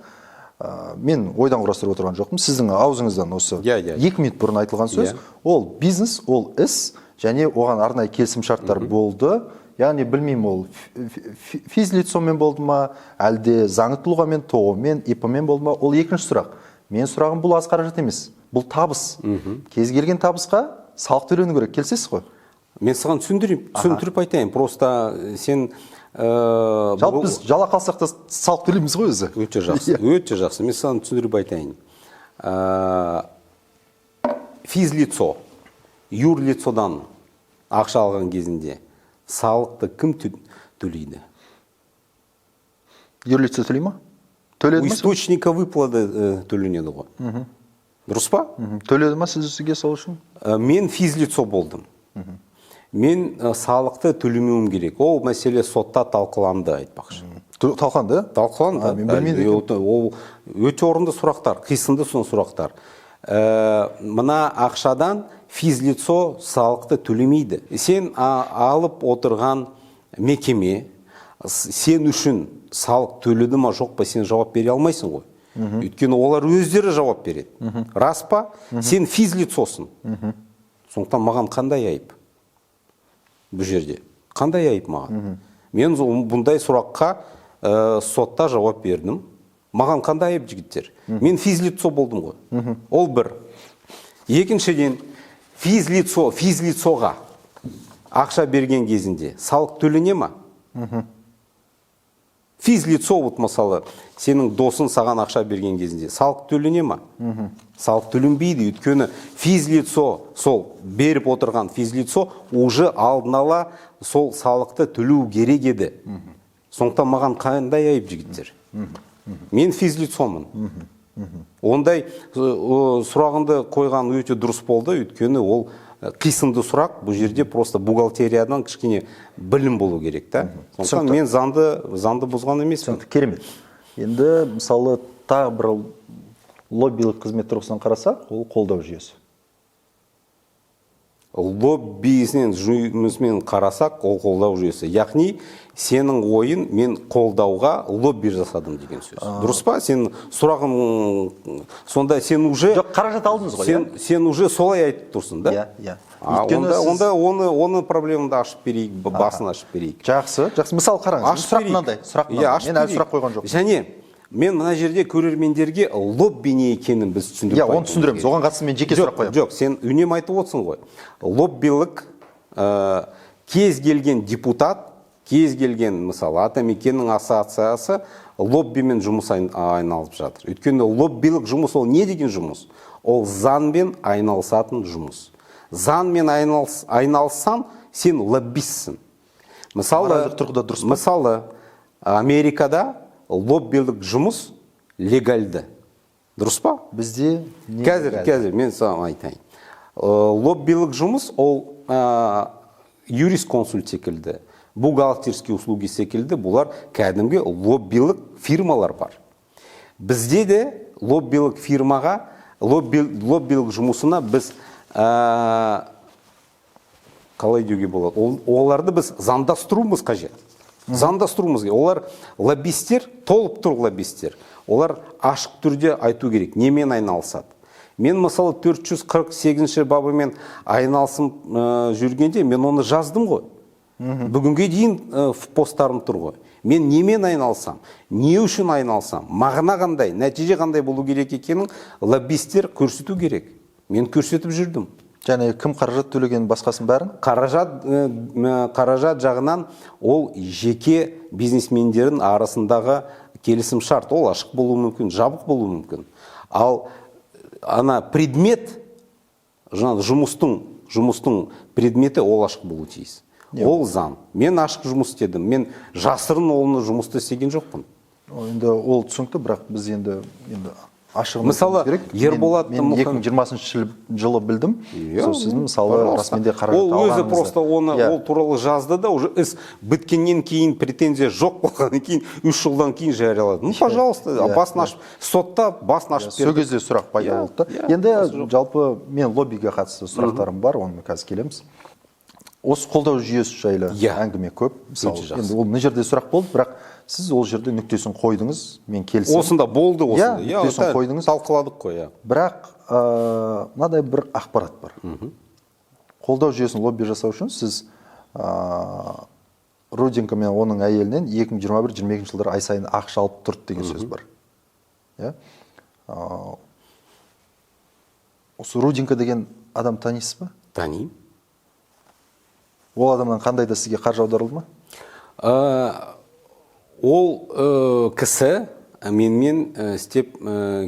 Мен ойдан құрастырып отырған жоқпын. Сіздің аузыңыздан осы 2 минут бұрын айтылған сөз, ол бизнес, ол іс, және оған арнайы келісім шарттар болды. Яғни білмеймін, ол физлицомен болды ма, әлде заңды тұлғамен, ТОО-мен, ИП-мен болды ма, ол екінші сұрақ. Мен сұрағым бұл аз қаражат емес, бұл табыс. Кез келген табысқа салық төлену керек, келісесіз ғой? Мен саған түсіндіріп айтайын. Просто сен, Жалпы бұл біз жалақы алсақ та салық төлейміз ғой өзі. Өте жақсы, өте жақсы. Мен саған түсіндіріп айтайын. Физлицо, юрлицодан ақша алған кезінде салықты кім төлейді? Юрлицо төлей ма? Төледі У ма? источника выплаты төленеді ғой. Дұрыс па? Төледі ма сізге сол үшін? Мен физлицо болдым. Мен салықты төлемеуім керек. Ол мәселе сотта талқыланды, айтпақшы. Талқыланды? Талқыланды. А, мен білмейді екенмін. Ол өте орынды сұрақтар, қисынды сұрақтар. Мына ақшадан физлицо салықты төлемейді. Сен алып отырған мекеме сен үшін салық төледі ма, жоқ па, сен жауап бере алмайсың ғой. Өйткені олар өздері жауап береді. Рас па? Сен физлицосың. Сондықтан маған қандай айып? Бұл жерде қандай айып маған? Мен бұндай сұраққа сотта жауап бердім. Маған қандай айып, жігіттер? Мен физлицо болдым ғой. Ол бір. Екіншіден, физлицоға ақша берген кезінде салық төлене ма? Физлицо, вот мысалы, сенің досың саған ақша берген кезінде салық төлене ма? Салық төленбейді, өйткені физлицо, сол беріп отырған физлицо уже алдын ала сол салықты төлеу керек еді. Сондықтан маған қандай айып, жігіттер? Мен физлицомын. Ондай сұрағыңды қойған өте дұрыс болды, өйткені ол қисынды сұрақ, бұл жерде просто бухгалтериядан кішкене білім болу керек та. Сондықтан мен заңды бұзған емеспін. Түсінікті, керемет. Енді мысалы тағы бір Лоббилік қызмет тұрғысынан қарасақ, ол қолдау жүйесі. Лоббисінен жұмысымен қарасақ, ол қолдау жүйесі. Яғни сенің ойын мен қолдауға лобби жасадым деген сөз. Дұрыс па? Сен сұрағың сонда, сен уже Жоқ, қаражат алдыңыз ғой. Сен уже солай айтып тұрсың да? Иә, иә. А, Өйткені онда, сіз- онда оны проблеманы ашып берейік, басын ашып берейік. Жақсы, жақсы. Мысалы, қараңыз, Ашып сұрақ берейік. мынандай, сұрақ Иә, мынандай. ашып Мен әлі берейік. сұрақ қойған жоқпын. Және мен мына жерде көрермендерге лобби не екенін біз түсіндіріп Иә, оны айтуымыз түсіндіреміз. керек. Оған қатысты мен жеке Жоқ, сұрақ қоямын. Жоқ, сен үнемі айтып отырсың ғой. Лоббилік кез келген депутат, кез келген, мысалы, Атамекеннің ассоциациясы лоббимен жұмыс айналып жатыр. Өйткені лоббилік жұмыс ол не деген жұмыс? Ол заңмен айналысатын жұмыс. Заңмен айналыссаң, сен лоббистсің. Мысалы, Моральдық тұрғыда дұрыс па? Мысалы, Америкада лоббилік жұмыс легальды. Дұрыс па? Бізде не Қазір, легальды? қазір мен саған айтайын. Лоббилік жұмыс ол юрисконсульт секілді, бухгалтерский услуги секілді, бұлар кәдімгі лоббилік фирмалар бар. Бізде де лоббилік фирмаға, лоббилік жұмысына біз қалай деуге болады? Оларды біз заңдастыруымыз қажет. Заңдастыруымыз керек. Олар лоббисттер, толып тұр лоббисттер. Олар ашық түрде айту керек, немен айналысады. Мен, мысалы, 448 бабымен айналысып жүргенде мен оны жаздым ғой. Бүгінге дейін в посттарым тұр ғой. Мен немен айналысам, не үшін айналысам, мағына қандай, нәтиже қандай болу керек екенін лоббисттер көрсету керек. Мен көрсетіп жүрдім. Және кім қаражат төлеген, басқасын бәрін? Қаражат жағынан ол жеке бизнесмендердің арасындағы келісім шарт, ол ашық болуы мүмкін, жабық болуы мүмкін. Ал ана предмет, жаңағы жұмыстың предметі, ол ашық болуы тиіс. Ол заң. Мен ашық жұмыс істедім. Мен жасырын оны жұмысты істеген жоқпын. Енді ол түсінікті, бірақ біз енді ашығын Мысалы, айтуымыз керек. Ерболат Мен 2020 жылы білдім. Иә, Сол сіздің, мысалы, пожалуйста. расымен де қаражат Ол өзі алғаныңызды. просто оны ол туралы жазды да, уже іс біткеннен кейін, претензия жоқ болғаннан кейін, 3 жылдан кейін жариялады. Ну, пожалуйста, басын ашып, сотта басын ашып Сол берді. кезде сұрақ пайда Иә, болды да. иә, Енді басы жоқ. жалпы мен лоббиге қатысты сұрақтарым бар, оны қазір келеміз. Осы қолдау жүйесі жайлы әңгіме көп. Мысалы, Өте жақсы. енді ол мына жерде сұрақ болды, бірақ сіз ол жерде нүктесін қойдыңыз, мен келісемін. Осында болды, осында. Иә, нүктесін это қойдыңыз. Талқыладық қой, иә. Бірақ мынадай бір ақпарат бар. Қолдау жүйесін лобби жасау үшін сіз Руденко мен оның әйелінен 2021-22 жылдары ай сайын ақша алып тұрды деген сөз бар. Иә? Осы Руденко деген адам танисыз ба? Танимын. Ол адамнан қандай да сізге қаржы аударылды ма? Ол кісі менімен істеп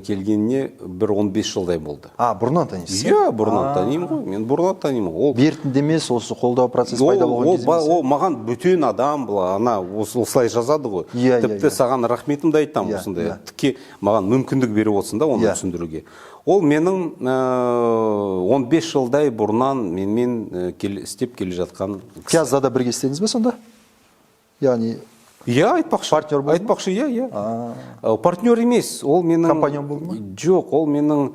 келгеніне бір 15 жылдай болды. А, бұрыннан танисыз? Иә, бұрыннан танимын ғой. Мен бұрыннан танимын. Ол Бертінде емес, осы қолдау процесі пайда болған ол, кезде емес? Ол маған бөтен адам бұл, ана осылай жазады ғой. Иә, иә, Тіпті саған рахметімді айтамын, осындай тіке маған мүмкіндік беріп отырсың да оны түсіндіруге. Ол менің 15 жылдай бұрыннан менімен істеп келе жатқан кісі. Пиазда да бірге істедіңіз бе сонда? Яғни Иә, айтпақшы. Партнер болды ма? Айтпақшы, иә, иә. Партнер емес, ол менің Компаньон болды ма? Жоқ, ол менің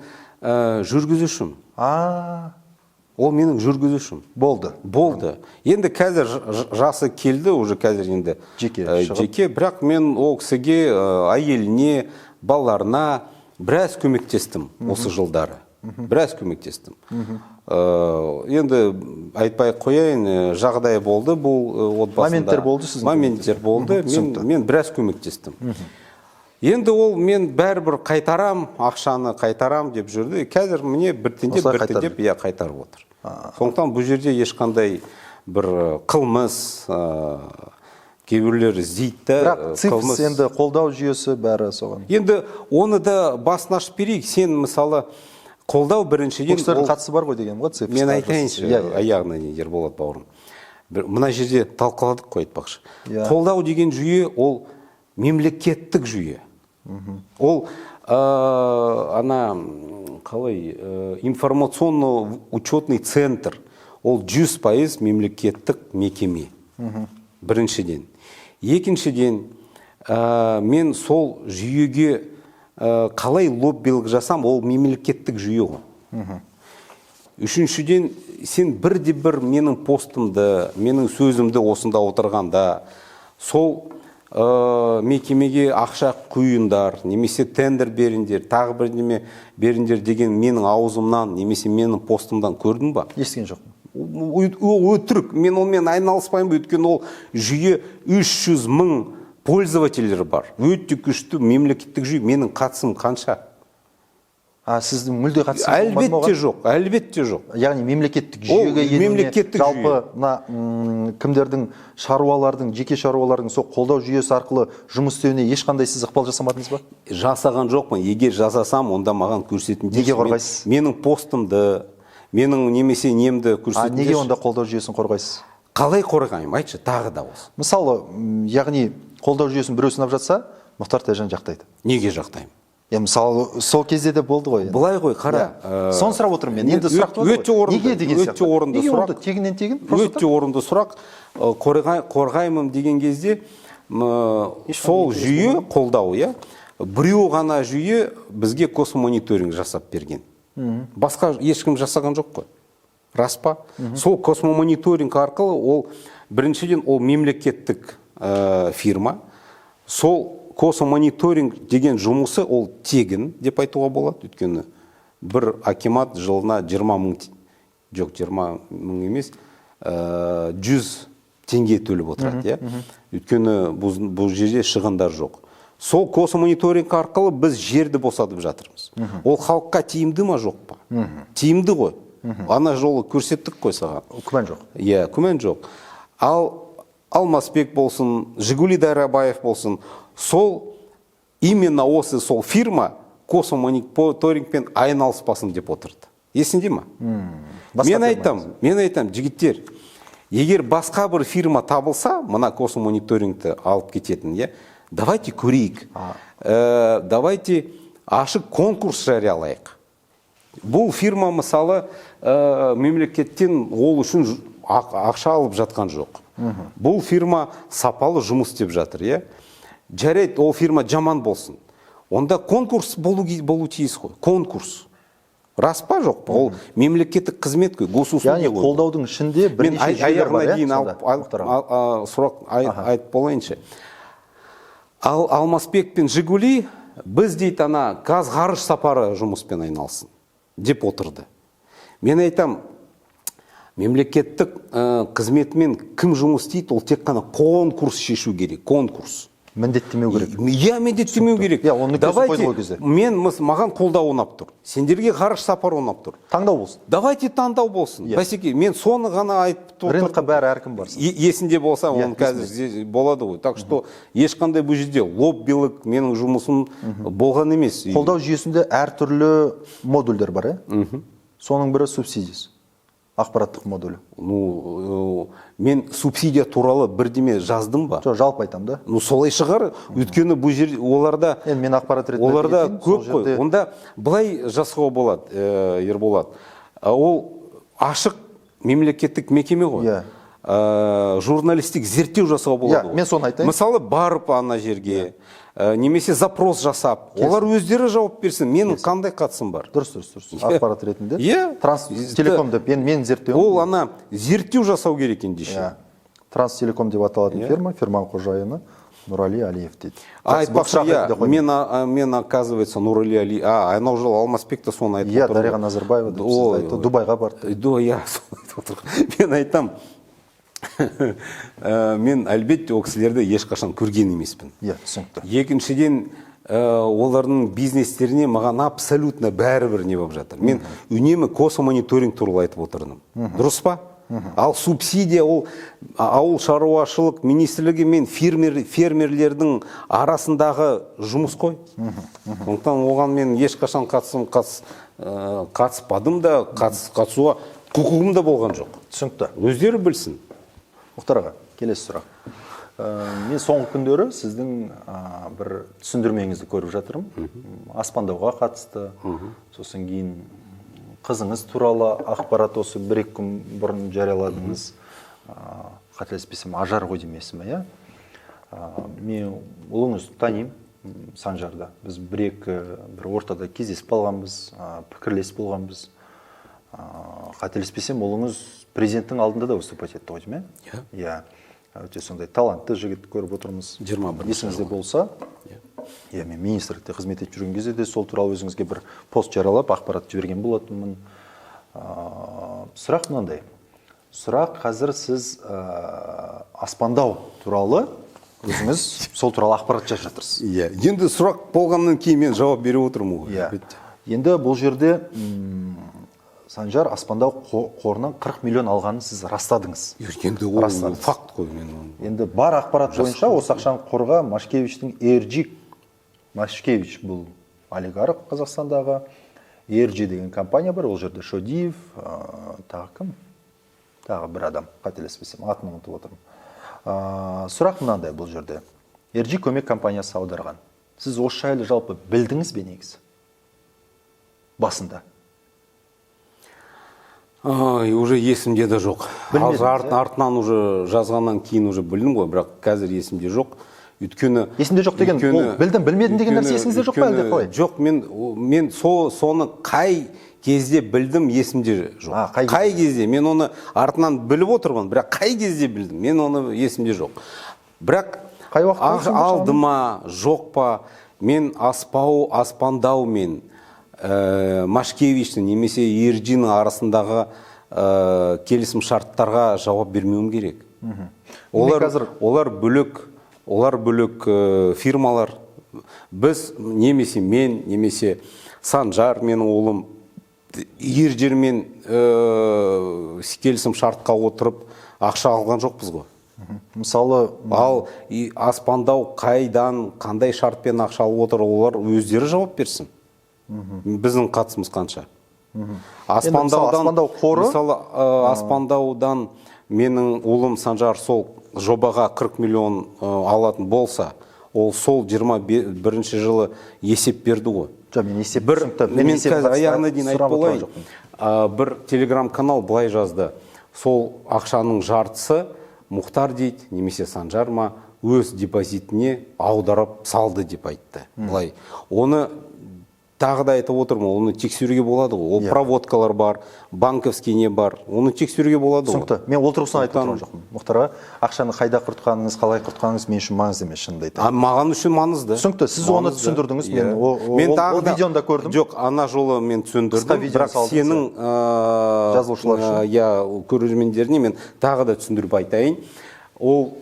жүргізушім. Ол менің жүргізушім. Болды. Болды. Енді қазір жасы келді, уже қазір енді Жеке шығып. Жеке, бірақ мен ол кісіге, әйеліне, балаларына біраз көмектестім осы жылдары. Біраз көмектестім. Енді айтпай ақ қояйын, жағдай болды бұл отбасында. Моменттер болды сіздің. Моменттер болды. Мен біраз көмектестім. Енді ол мен бәрібір қайтарам, ақшаны қайтарам деп жүрді. Қазір міне біртіндеп, Осылай біртіндеп, қайтарды. иә, қайтарып отыр. Сондықтан бұл жерде ешқандай бір қылмыс, кейбіреулер іздейді да, Бірақ ЦИФС қылмыс. енді қолдау жүйесі бәрі соған. Енді оны да басын ашып берейік. Сен, мысалы, қолдау біріншіден Бұл кісілердің ол- қатысы бар ғой деген ғой ЦИФС. Мен айтайыншы, Иә, иә. аяғына не, Ерболат бауырым. Бір, мына жерде талқыладық қой, айтпақшы. Иә. Қолдау деген жүйе ол мемлекеттік жүйе. Ол ана қалай, информационно учетный центр. Ол 100% мемлекеттік мекеме. Біріншіден. Екіншіден, мен сол жүйеге Қалай лоббилік жасам, ол мемлекеттік жүйе ғой. Үшіншіден, сен бірде бір менің постымды, менің сөзімді осында отырғанда сол мекемеге ақша құйыңдар, немесе тендер беріңдер, тағы бірдеме беріңдер деген менің аузымнан немесе менің постымдан көрдің ба? Естіген жоқпын. Ол өтірік. Мен онымен айналыспаймын, өйткені ол жүйе 300 мың пользовательдер бар. Өте күшті мемлекеттік жүйе. Менің қатысым қанша? А сіздің мүлде қатысыңыз болмады ма Әлбетте оған? жоқ, әлбетте жоқ. Яғни мемлекеттік Ол жүйеге енуіне, мемлекеттік жалпы жүйе. мына кімдердің, шаруалардың, жеке шаруалардың сол қолдау жүйесі арқылы жұмыс істеуіне ешқандай сіз ықпал жасамадыңыз ба? Жасаған жоқпын. Егер жасасам, онда маған көрсетіңдерші. Неге қорғайсыз? Менің постымды, менің немесе немді А көрсетіңдерші. неге онда қолдау жүйесін қорғайсыз? Қалай қорғаймын? Айтшы, тағы да осы. Мысалы, яғни қолдау жүйесін біреу сынап жатса, Мұхтар Тайжан жақтайды. Неге жақтаймын? Мысалы, сол кезде де болды ғой енді. Былай ғой, қара. Иә. Соны сұрап отырмын мен. Енді сұрақ туады Өте ғой. орынды, Неге деген өте сияқты. орынды Неге сұрақ. онда тегіннен тегін? Просто Өте орынды сұрақ. Қорғаймын деген кезде, сол жүйе қолдау, иә? Біреу ғана жүйе бізге космониторинг жасап берген. Басқа ешкім жасаған жоқ қой. Рас па? Сол космомониторинг арқылы ол біріншіден ол мемлекеттік фирма. Сол космомониторинг деген жұмысы ол тегін деп айтуға болады. Өйткені бір акимат жылына жиырма мың жоқ, жиырма мың емес, 100 теңге төлеп отырады, иә? Өйткені бұл жерде шығындар жоқ. Сол космониторинг арқылы біз жерді босатып жатырмыз. Ол халыққа тиімді ма, жоқ па? Тиімді ғой. Ана жолы көрсеттік қой саған. Күмән жоқ. Иә, күмән жоқ. Ал Алмасбек болсын, Жигули Дайрабаев болсын, сол именно осы сол фирма космониторингпен айналыспасын деп отырды. Есіңде ма? Басқа фирма Мен айтам, жігіттер, егер басқа бір фирма табылса, мына космониторингті алып кететін, иә, давайте көрейік. Давайте ашық конкурс жариялайық. Бұл фирма, мысалы, мемлекеттен ол үшін ақша алып жатқан жоқ. Бұл фирма сапалы жұмыс істеп жатыр, иә? Жарайды, ол фирма жаман болсын. Онда конкурс болу тиіс қой. Конкурс. Рас па, жоқ па? Ол мемлекеттік қызмет қой, госуслуги Яғни ғой. қолдаудың ішінде Мен бірнеше жүйелер бар, аяғына иә, дейін сонда, Мұхтар аға? сұрақ айтып болайыншы. Ал Алмасбек пен Жигули біз дейді ана газ ғарыш сапары жұмыспен айналсын деп отырды. Мен айтам, мемлекеттік қызметімен кім жұмыс істейді, ол тек қана конкурс шешу керек, конкурс. Міндеттемеу керек. Иә, міндеттемеу керек. Иә, оның нүктесін Давайте, қойды ғой кезде. маған қолдау ұнап тұр. Сендерге ғарыш сапары ұнап тұр. Таңдау болсын. Давайте таңдау болсын. Иә. Бәсеке, мен соны ғана айтып отырдым. Рынокқа бәрі әркім барсын. Есінде болса, Иә, оны қазір есімде. здесь болады ғой. Так что ешқандай бұл жерде лоббилік менің жұмысым болған емес. Қолдау жүйесінде әртүрлі модульдер бар, иә? Соның бірі субсидиясы. Ақпараттық модулі. Мен субсидия туралы бірдеме жаздым ба? Жоқ, жалпы айтамын да. Солай шығар. Өйткені бұл жер оларда Енді мен ақпарат ретінде оларда айтып кетейін, сол көп қой. жерде Онда былай жасауға болады, Ерболат. Ол ашық мемлекеттік мекеме ғой. Иә. Журналистік зерттеу жасауға болады Иә, ғой. мен соны айтайын. Мысалы, барып ана жерге, немесе запрос жасап, олар өздері жауап берсін. Менің қандай қатысым бар? Дұрыс, дұрыс, дұрыс. Иә. Ақпарат ретінде. Иә. Транс Телеком деп, енді мен зерттеуім. Ол ана зерттеу жасау керек ендеше. Иә. Транс Телеком деп аталатын Иә. фирма, фирманың қожайыны Нұрали Алиев дейді. Жақсы, бұл Айтпақшы, сұрақ иә, ретінде қоймын. мен, оказывается, Нұрали Али, анау жолы Алмасбек те соны айтып Иә, отыр ғой. Дариға Назарбаева деп сізді Ой, айтты. ой. Дубайға барды. Да, иә, соны айтып отыр. Мен айтам, мен әлбетте ол кісілерді ешқашан көрген емеспін. Иә, түсінікті. Екіншіден, олардың бизнестеріне маған абсолютно бәрібір не болып жатыр. Мен үнемі космониторинг туралы айтып отырдым. Дұрыс па? Ал субсидия ол ауыл шаруашылық министрлігі мен фермерлердің арасындағы жұмыс қой. Сондықтан оған мен ешқашан қатыспадым да, қатысуға құқығым да болған жоқ. Түсінікті. Өздері білсін. Мұхтар аға, келесі сұрақ. Мен соңғы күндері сіздің, бір түсіндірмеңізді көріп жатырмын. Аспандауға қатысты. Сосын кейін қызыңыз туралы ақпарат осы бір-екі күн бұрын жарияладыңыз. Қателеспесем, Ажар ғой демесім, иә? Мен ұлыңызды танимын. Санжарды. Біз бір ортада кездесіп қалғанбыз, пікірлес болғанбыз. Қателеспесем, ұлыңыз президенттің алдында да выступать етті ғой деймін, иә? Иә. Өте сондай талантты жігіт көріп отырмыз. 21 Есіңізде болса, иә, мен министрлікте қызмет етіп жүрген кезде де сол туралы өзіңізге бір пост жариялап, ақпарат жіберген болатынмын. Сұрақ мынандай. Сұрақ қазір сіз Аспандау туралы өзіңіз сол туралы ақпарат жазып жатырсыз. Иә, енді сұрақ болғаннан кейін мен жауап беріп отырмын ғой. Иә. Енді бұл жерде Санжар Аспандау қорынан 40 миллион алғанын сіз растадыңыз. Енді ол факт қой, мен оны. Енді бар ақпарат бойынша осы ақшаны қорға Машкевичтің RG, Машкевич бұл олигарх Қазақстандағы, RG деген компания бар, ол жерде Шодиев, тағы кім? Тағы бір адам, қателеспесем, атын ұмытып отырмын. Сұрақ мынандай бұл жерде. RG көмек компаниясы аударған. Сіз осы жайлы жалпы білдіңіз бе негізі? Басында. Ай, уже есімде де жоқ. Артынан уже жазғаннан кейін уже білдім ғой, бірақ қазір есімде жоқ. Өйткені есімде жоқ деген, ол білдім, білмедім деген нәрсе есіңізде жоқ па әлде қалай? Жоқ, мен соны қай кезде білдім есімде жоқ. Қай кезде? Мен оны артынан біліп отырмын, бірақ қай кезде білдім? Мен оны есімде жоқ. Бірақ қай уақытта алды ма, жоқ па, мен Аспандау мен Машкевичтің немесе Ерджинің арасындағы келісім шарттарға жауап бермеуім керек. Олар бөлек фирмалар. Біз немесе мен, немесе Санжар, менің ұлым, Ерджинмен келісім шартқа отырып ақша алған жоқпыз ғой. Мысалы, ал Аспандау қайдан, қандай шартпен ақша алып отыр, олар өздері жауап берсін. Біздің қатысымыз қанша? Аспандау қоры? Мысалы, Аспандаудан менің ұлым Санжар сол жобаға 40 миллион алатын болса, ол сол 21 жылы есеп берді ғой. Жоқ, мен есеп түсінікті. Мен қазір аяғына дейін айтып болайын. Бір телеграм-канал былай жазды. Сол ақшаның жартысы Мұхтар дейді, немесе Санжар ма, өз депозитіне аударып салды деп айтты. Былай. Оны тағы да айтып отырмын, оны тексеруге болады ғой. Ол проводкалар бар, банковский не бар, оны тексеруге болады ғой. Түсінікті. Мен ол тұрғысынан айтып отырған жоқпын. Мұхтарға ақшаны қайда құртқаныңыз, қалай құртқаныңыз мен үшін маңызды емес, шынымды айтайын. Маған үшін маңызды. Түсінікті. Сіз оны түсіндірдіңіз, мен ол видеоны да көрдім. Жоқ, ана жолы мен түсіндірдім, бірақ сенің жазылушылар үшін, иә, көрермендеріне мен тағы да түсіндіріп айтайын. Ол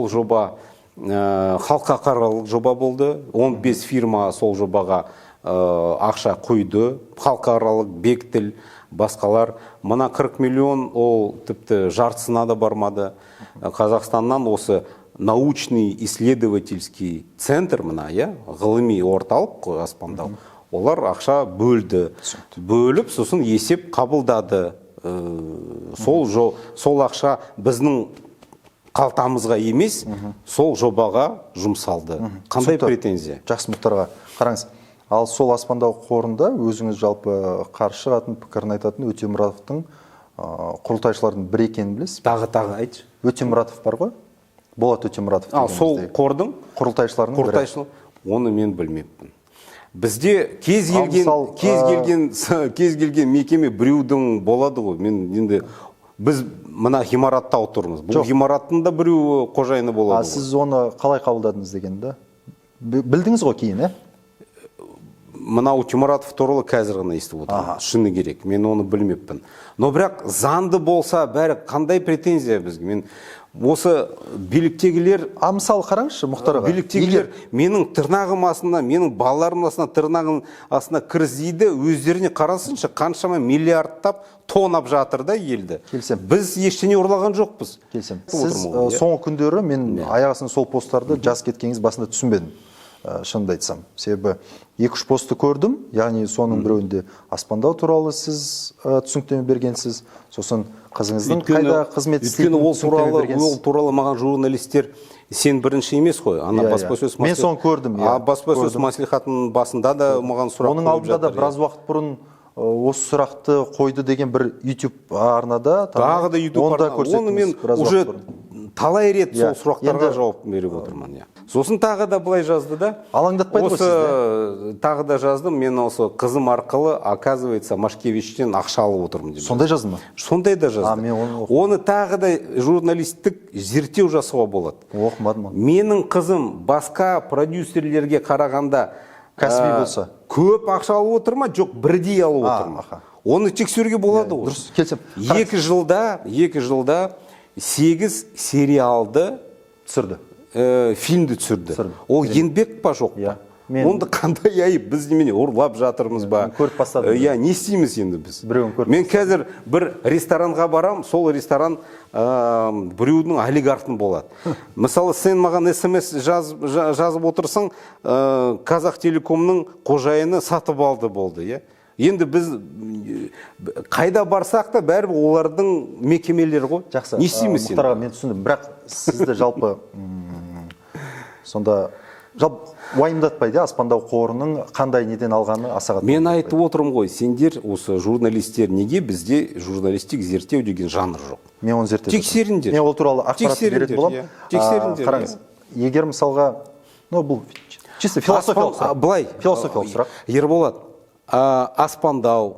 жоба халықаралық жоба болды. 15 фирма сол жобаға ақша құйды. Халықаралық Бектіл, басқалар. Мына 40 миллион ол тіпті жартысына да бармады. Қазақстаннан осы научный исследовательский центр, мына, иә, ғылыми орталық қой Аспандау. Олар ақша бөлді. Бөліп, сосын есеп қабылдады. Сол ақша біздің қалтамызға емес, сол жобаға жұмсалды. Қандай претензия? Жақсы, Мұхтарға қараңыз. Ал сол Аспандау қорында өзіңіз жалпы қарсы шығатын, пікірін айтатын Өтемұратовтың құрылтайшылардың бірі екенін білесіз? Тағы айтшы. Өтемұратов бар ғой? Болат Өтемұратов. Сол қордың құрылтайшыларының бірі. Оны мен білмеппін. Бізде кез келген мекеме біреудің болады ғой. Мен енді біз мына ғимаратта отырмыз. Бұл ғимараттың да біреу қожайыны болады. А сіз оны қалай қабылдадыңыз дегенді? Білдіңіз ғой кейін, ә? Мына Өтемұратов туралы қазір ғана естіп отырмын. Шыны керек, мен оны білмеппін. Но бірақ заңды болса, бәрі қандай претензия бізге? Мен осы биліктегілер... А мысалы қараңызшы, Мұхтар аға. Биліктегілер менің тырнағым астына, менің балаларым астына, тырнағым астына кіргізді, өздеріне қарасыншы, қаншама миллиардтап тонап жатыр да елді. Келісем. Біз ештеңе ұрлаған жоқпыз. Келісем. Сіз соңғы күндері мен аяқ астынан сол посттарды жазып кеткеніңіз басында түсінбедім. Шынымды айтсам. Себебі 2-3 постты көрдім, яғни соның біреуінде Аспандау туралы сіз түсініктеме бергенсіз, сосын қызыңыздың қайда қызмет істейтінін түсініктеме бергенсіз. Ол туралы маған журналистер сен бірінші емес қой, ана баспасөз мен соны көрдім. Баспасөз мәслихатының басында да маған сұрақ қойып жатыр. Оның алдында да біраз уақыт бұрын осы сұрақты қойды деген бір YouTube арнада, тағы да YouTube арна, оны мен уже талай рет сол сұрақтарға жауап беріп отырмын. Сосын тағы да былай жазды да. Алаңдатпайды ғой. Осы тағы да жаздым, мен осы қызым арқылы, оказывается, Машкевичтен ақша алып отырмын деп. Сондай жазды ма? Сондай да жазды. А, мен оны оқымадым. Оны тағы да журналистік зерттеу жасауға болады. Оқымадым оны. Менің қызым басқа продюсерлерге қарағанда кәсіби болса көп ақша алып отыр ма, жоқ бірдей алып отыр ма? Оны тексеруге болады ғой. Дұрыс, келісемін. 2 жылда 8 сериалды түсірді. Фильмді түсірді. Ол еңбек па, жоқ па? Онда қандай айып? Біз немене, ұрлап жатырмыз ба? Көріп бастадым. Иә, не істейміз енді біз? Біреуін көріп. Мен қазір бір ресторанға барам, сол ресторан біреудің, олигархтың болады. Мысалы, сен маған СМС жазып отырсың, Қазақтелекомның қожайыны сатып алды, болды, иә. Енді біз қайда барсақ та, бәрібір олардың мекемелері ғой. Жақсы. Не істейміз енді? Мұхтар аға, мен түсіндім, бірақ сізді жалпы сонда жалпы уайымдатпайды, иә, Аспандау қорының қандай неден алғаны аса қатты? Мен айтып отырмын ғой, сендер осы журналистер, неге бізде журналистік зерттеу деген жанр жоқ? Мен оны зерттеп жатырмын. Тексеріңдер. Мен ол туралы ақпарат Тексеріңдер, беретін боламын. иә. Тексеріңдер. Қараңыз, егер мысалға, ну, бұл чисто философиялық сұрақ. Былай. Философиялық сұрақ. Ерболат, Аспандау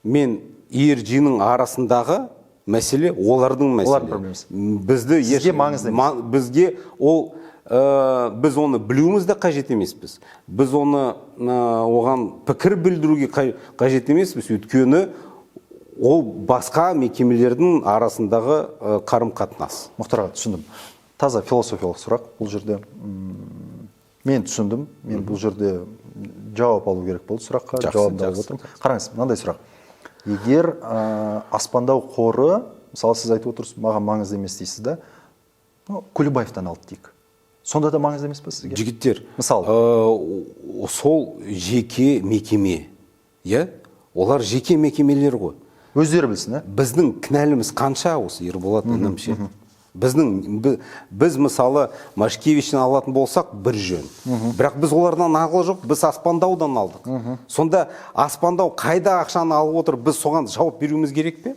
мен ЕРЖ-ның арасындағы мәселе олардың мәселе. Олардың проблемасы. Бізді Сізге маңызды емес. Бізге ол, біз оны білуіміз де қажет емеспіз. Біз оны оған пікір білдіруге қажет емеспіз, өйткені ол басқа мекемелердің арасындағы қарым қатынас. Мұхтар аға, түсіндім. Таза философиялық сұрақ бұл жерде. Мен түсіндім. Мен бұл жерде жауап алу керек болды сұраққа. Жақсы, Жауабын алып жақсы, отырмын. Қараңыз, мынандай сұрақ. Егер Аспандау қоры, мысалы, сіз айтып отырсыз, маған маңызды емес дейсіз да, ну, Көлібаевтан алды дейік. Сонда да маңызды емес па сізге? Жігіттер, Мысалы? Сол жеке мекеме, иә, олар жеке мекемелер ғой. Өздері білсін, ә? Біздің кінәліміз қанша осы, Ерболат інім, ше? Біз мысалы, Машкевичтен алатын болсақ, бір жөн, бірақ біз олардан алған жоқ, біз Аспандаудан алдық. Сонда Аспандау қайда ақшаны алып отыр, біз соған жауап беруіміз керек пе?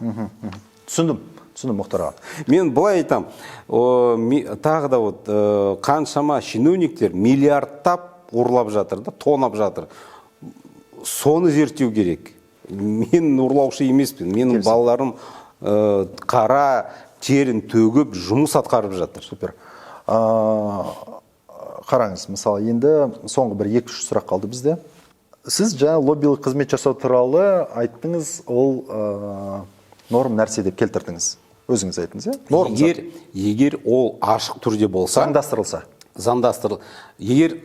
Түсіндім, түсіндім, Мұхтар аға. Мен былай айтам, тағы да вот қаншама чиновниктер миллиардтап ұрлап жатыр да, тонап жатыр, соны зерттеу керек. Мен ұрлаушы емеспін, менің балаларым қара терін төгіп жұмыс атқарып жатыр. Супер. Қараңыз, мысалы, енді соңғы бір екі үш сұрақ қалды бізде. Сіз жаңа лоббилік қызмет жасау туралы айттыңыз, ол норм нәрсе деп келтірдіңіз. Өзіңіз айттыңыз, иә? Норм. Егер ол ашық түрде болса, заңдастырылса. Заңдастырыл, егер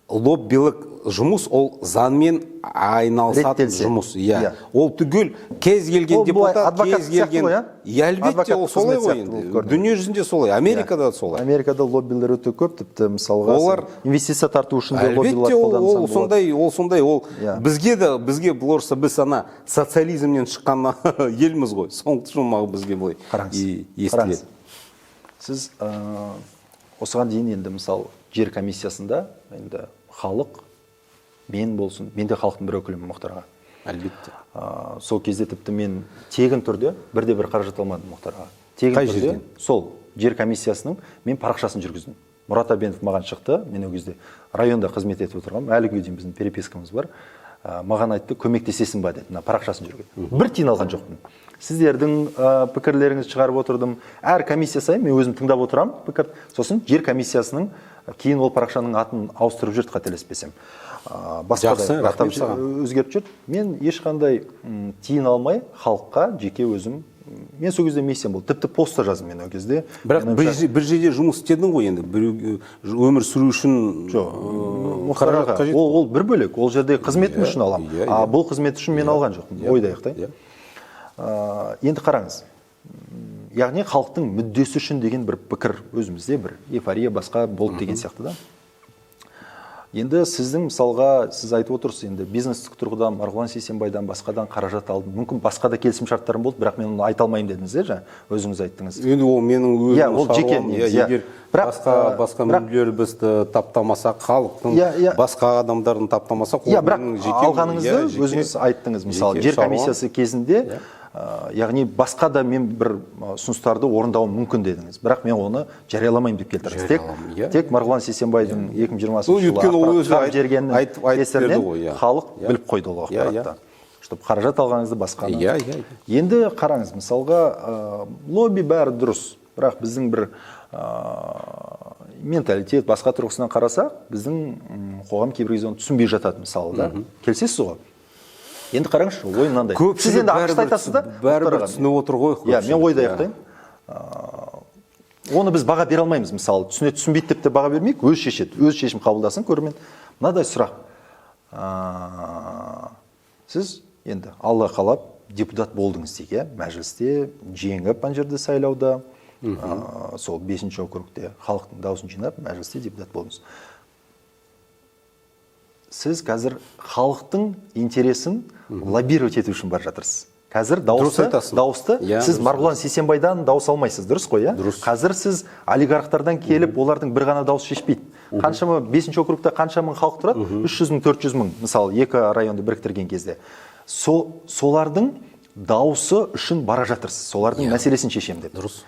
лоббилік жұмыс ол заңмен айналысатын Реттелсе. жұмыс, иә. Иә. Ол түгел кез келген Ол былай депутат, адвокат кез сияқты келген ғой, иә? Иә, әлбетте, Адвокаттық ол солай қызмет ғой сияқты енді. болып көрінеді. Дүние жүзінде солай, Америкада да солай. Америкада лоббилер өте көп, тіпті мысалға, сен инвестиция тарту үшін де лоббилар Әлбетте, ол, қолдансаң ол болады. сондай, ол сондай, ол Иә. бізге де, бізге бұл орысша, біз ана социализмнен шыққан елміз ғой, соңғы шумағы бізге былай Қараңыз, естіледі. қараңыз. Сіз осыған дейін енді, мысалы, жер комиссиясында енді халық, мен болсын, мен де халықтың бір өкілімін, Мұхтар аға. Әлбетте. Сол кезде тіпті мен тегін түрде бірде бір қаражат алмадым, Мұхтар аға. Тегін Қай түрде жерден? Сол жер комиссиясының мен парақшасын жүргіздім. Мұрат Әбенов маған шықты, мен ол кезде районда қызмет етіп отырғанмын, әлі күнге дейін біздің перепискамыз бар. Маған айтты, көмектесесің ба деді, мына парақшасын жүргізу. Бір тиын алған жоқпын. Сіздердің пікірлеріңізді шығарып отырдым. Әр комиссия сайын мен өзім тыңдап отырамын пікір. Сосын жер комиссиясының кейін ол парақшаның атын ауыстырып жүрді, қателеспесем. Басқа да Жақсы, рахмет атап саған. өзгертіп жүрді. Мен ешқандай тиын алмай халыққа жеке өзім, мен сол кезде миссиям болды. Тіпті пост та жаздым мен ол кезде. Бірақ Менің бір, бір жерде жұмыс істедің ғой енді, біреу өмір сүру үшін Жоқ, Мұхтар қаражат аға, қажет. ол бір бөлек. Ол жерде қызметім үшін аламын. Иә. А бұл қызмет үшін мен алған жоқпын. Ойды аяқтай. Иә. Енді қараңыз. Яғни халықтың мүддесі үшін деген бір пікір өзімізде, бір эйфория басқа болды деген сияқты да. Енді сіздің, мысалға, сіз айтып отырсыз, енді бизнестік тұрғыдан Марғұлан Сейсембайдан, басқадан қаражат алдым. Мүмкін басқа да келісім шарттарым болды, бірақ мен оны айта алмаймын дедіңіз, иә, жаңа өзіңіз айттыңыз. Енді ол менің өзім Иә, ол жеке шаруам, негізі, иә, иә. егер Бірақ, басқа бірақ мүдделер бізді таптамасақ, халықтың, Иә, иә. басқа адамдардың таптамасақ, ол Иә, бірақ менің жеке, алғаныңызды иә, өзіңіз айттыңыз, мысалы, жеке жер шаруам. комиссиясы кезінде. Яғни басқа да мен бір ұсыныстарды орындауым мүмкін дедіңіз, бірақ мен оны жарияламаймын деп келтірдіңіз. Тек, иә. Тек Марғұлан Сейсембайдың 2020 Ну, жылы өйткені ол ақпарат өзі шығарып жібергенінің айтып берді кесірінен ғой, иә. Халық Иә. біліп қойды ол Иә, иә. ақпаратты. Чтобы қаражат алғаныңызды, басқаны. Иә, иә, Енді қараңыз, мысалға, лобби бәрі дұрыс, бірақ біздің бір менталитет басқа тұрғысынан қарасақ, біздің қоғам кейбір кезде оны түсінбей жатады, мысалы, да. Келісесіз ғой? Енді қараңызшы, ой мынандай. Көпшілік Сіз енді бәрібір ақышты айтасыз да. Бәрібір Мұхтар аға. түсініп отыр ғой Иә, мен көпшілік, ойды иә. аяқтайын. Оны біз баға бере алмаймыз, мысалы, түсінеді, түсінбейді деп те баға бермейік, өз шешеді, өз шешім қабылдасын көрермен. Мынадай сұрақ. Сіз енді Алла қалап депутат болдыңыз дейік, иә, мәжілісте жеңіп, ана жерде сайлауда, сол бесінші округте халықтың дауысын жинап, мәжілісте депутат болдыңыз. Сіз қазір халықтың интересін лоббировать ету үшін бара жатырсыз. Қазір дауысты, айтасың. дауысты Иә, сіз дұрыс. Марғұлан Сейсембайдан дауыс алмайсыз, дұрыс қой, иә? Дұрыс. Қазір сіз олигархтардан келіп, олардың бір ғана дауыс шешпейді. Қаншама бесінші округта қанша мың халық тұрады? 300 мың, 400 мың, мысалы, екі районды біріктірген кезде. Солардың дауысы үшін бара жатырсыз. Солардың мәселесін шешем деп. Дұрыс.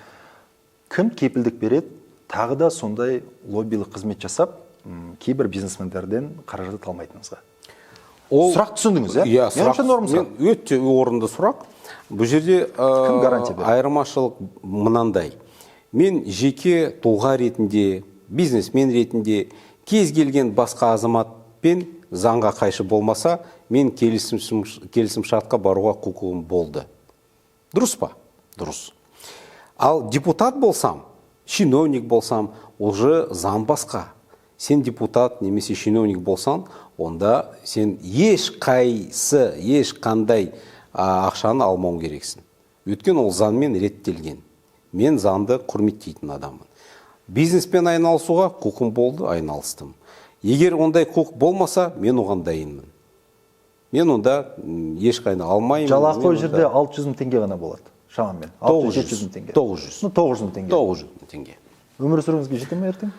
Кім кепілдік береді, тағы да сондай лоббилік қызмет жасап, кейбір бизнесмендерден қаражат алмайтыныңызға? Ол Сұрақ түсіндіңіз, иә? Иә, Меніңше, сұрақ. норм сұрақ. Мен өте орынды сұрақ. Бұл жерде Кім гарантия береді? айырмашылық мынандай. Мен жеке тұлға ретінде, бизнесмен ретінде, кез келген басқа азаматпен заңға қайшы болмаса, мен келісім шартқа баруға құқығым болды. Дұрыс па? Дұрыс. Ал депутат болсам, чиновник болсам, уже заң басқа. Сен депутат немесе чиновник болсаң, онда сен ешқайсы, ешқандай ақшаны алмауың керексің. Өйткені ол заңмен реттелген. Мен заңды құрметтейтін адаммын. Бизнеспен айналысуға құқым болды, айналыстым. Егер ондай құқық болмаса, мен оған дайынмын. Мен онда ешқайда алмаймын. Жалақы Мен ол жерде онда 600 мың теңге ғана болады, шамамен. 600, 700 мың теңге. 900. Ну, 900 мың теңге. 900 мың теңге. Өмір сүруіңізге жете ме ертең?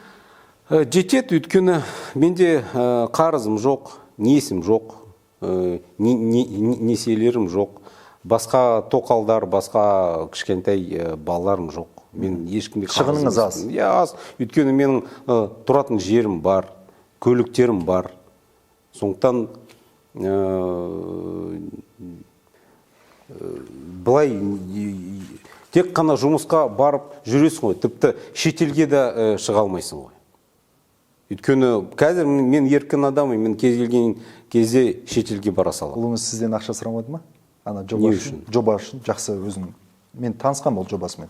Жетеді, өйткені менде қарызым жоқ, несім жоқ, несиелерім жоқ, басқа тоқалдар, басқа кішкентай балаларым жоқ. Мен ешкімге қарыз Шығыныңыз аз. емеспін. Иә, аз. Өйткені менің тұратын жерім бар, көліктерім бар. Сондықтан былай тек қана жұмысқа барып жүресің ғой, тіпті шетелге де шыға алмайсың ғой. Өйткені қазір мен еркін адаммын, мен кез келген кезде шетелге бара саламын. Ұлыңыз сізден ақша сұрамады ма? Ана жоба Не үшін, жоба үшін жақсы өзің. Мен танысқанмын ол жобасымен.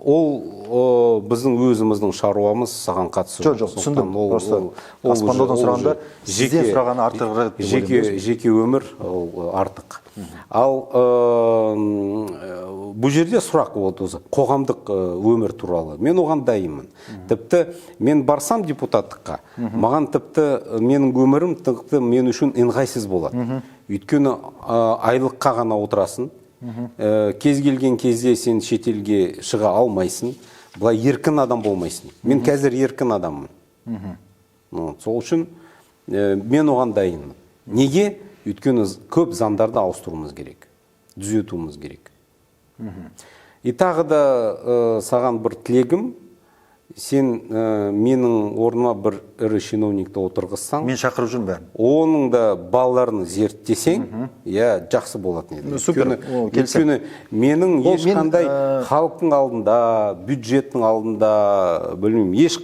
Ол біздің өзіміздің шаруамыз, саған қатысы Жоқ, жоқ, Сондықтан түсіндім. Просто ол аспандадан уже- ол сұрағанда уже сізден сұрағаны артығырақ деп жеке, ойлаймын. Жеке өмір ол артық. Ал бұл жерде сұрақ вот осы қоғамдық өмір туралы. Мен оған дайынмын. Тіпті мен барсам депутаттыққа, маған тіпті менің өмірім тіпті мен үшін ыңғайсыз болады. Өйткені айлыққа ғана отырасың. Кез келген кезде сен шетелге шыға алмайсың, былай еркін адам болмайсың. Мен қазір еркін адаммын. Вот, сол үшін мен оған дайынмын. Неге? Өйткені көп заңдарды ауыстыруымыз керек, түзетуіміз керек. И тағы да саған бір тілегім: сен менің орныма бір ірі чиновникті отырғызсаң, Мен шақырып жүрмін бәрін. Оның да балаларын зерттесең, иә, жақсы болатын еді. Ну, супер. Өйткені, О, келісемін. өйткені менің Ол мен, ешқандай халықтың алдында, бюджеттің алдында, білмеймін, еш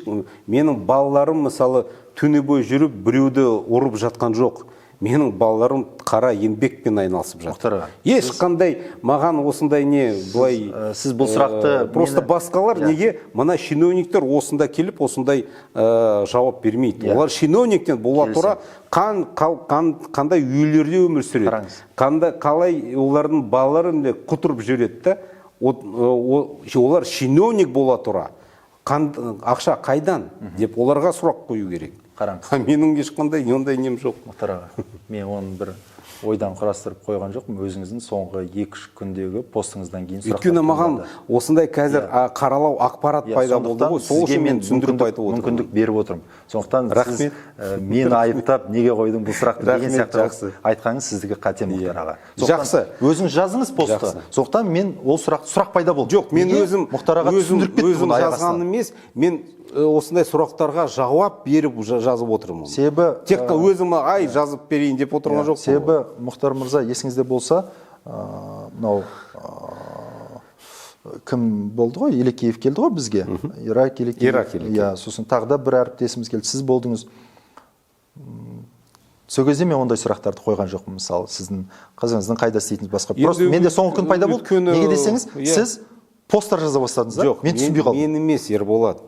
менің балаларым, мысалы, түні бойы жүріп біреуді ұрып жатқан жоқ. Менің балаларым қара еңбекпен айналысып жатыр. Мұхтар аға, Ешқандай маған осындай не былай сіз бұл сұрақты просто мені- басқалар Иә. неге мына чиновниктер осында келіп осындай жауап бермейді? Иә. Олар чиновниктен бола тұра қандай үйлерде өмір сүреді? Қараңыз. Қандай, қалай олардың балалары міне құтырып жүреді да? Олар чиновник бола тұра ақша қайдан деп оларға сұрақ қою керек. Қараңыз. А менің ешқандай ондай нем жоқ. Мұхтар аға, мен оның бір Ойдан құрастырып қойған жоқпын, өзіңіздің соңғы 2-3 күндегі постыңыздан кейін сұрақтар. Өйткені маған осындай қазір қаралау ақпарат пайда болды ғой, сол үшін мен түсіндіріп айтып отырмын. Мүмкіндік беріп отырмын. Сондықтан сіз мені айыптап, неге қойдың бұл сұрақты деген сияқты айтқаныңыз сіздікі қате, Мұхтар аға. Жақсы. Өзіңіз жаздыңыз постты. Сондықтан мен ол сұрақ пайда болды. Жоқ, мен өзім Мұхтар аға түсіндіріп кеттім. Өзім жазғаным емес, мен осындай сұрақтарға жауап беріп жазып отырмын. Себебі тек өзім ай жазып берейін деп отырған жоқпын. Себебі Мұхтар мырза, есіңізде болса, мынау кім болды ғой, Елекеев келді ғой бізге. Ирак Елекеев. Иә, сосын тағы да бір әріптесіміз келді, сіз болдыңыз. Сол кезде мен ондай сұрақтарды қойған жоқпын, мысалы, сіздің қызыңыздың қайда істейтініңіз басқа. Просто менде соңғы күн пайда болды. Неге десеңіз, сіз посттар жаза бастадыңыз да? Мен түсінбей қалдым. Мен емес, Ерболат.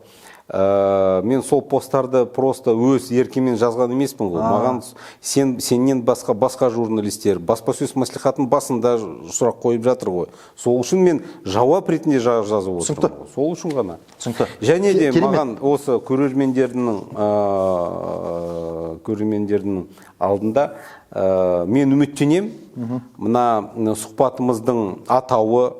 Мен сол посттарды просто өз еркіммен жазған емеспін ғой. Маған сенен басқа журналистер, баспасөз мәслихатының басында сұрақ қойып жатыр ғой. Сол үшін мен жауап ретінде жазып отырмын. Сол үшін ғана. Түсінікті. Және де маған осы көрермендердің алдында мен үміттенем. Мына сұхбатымыздың атауы,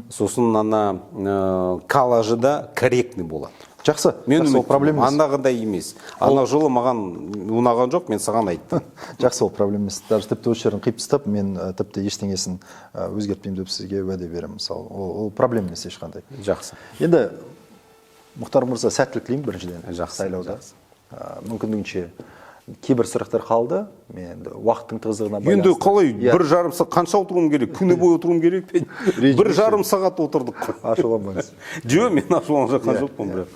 сосын ана коллажы да корректный болады. Жақсы, мен ол проблема емес. Андағыдай емес. Ана жолы маған ұнаған жоқ, мен саған айттым. Жақсы, ол проблема емес. Даже тіпті осы жерін қиып тастап, мен тіпті ештеңесін өзгертпеймін деп сізге уәде беремін. Мысалы, ол проблема емес ешқандай. Жақсы. Енді Мұхтар мырза, сәттілік тілеймін біріншіден. Жақсы. Сайлауда. Мүмкіндігінше кейбір сұрақтар қалды. Мен енді уақыттың тығыздығына байланысты. Енді қалай 1,5 сағат қанша отыруым керек? Күні бойы отыруым керек пе? 1,5 сағат отырдық қой. Ашуланбаңыз. Жоқ, мен ашуланып жатқан жоқпын бірақ.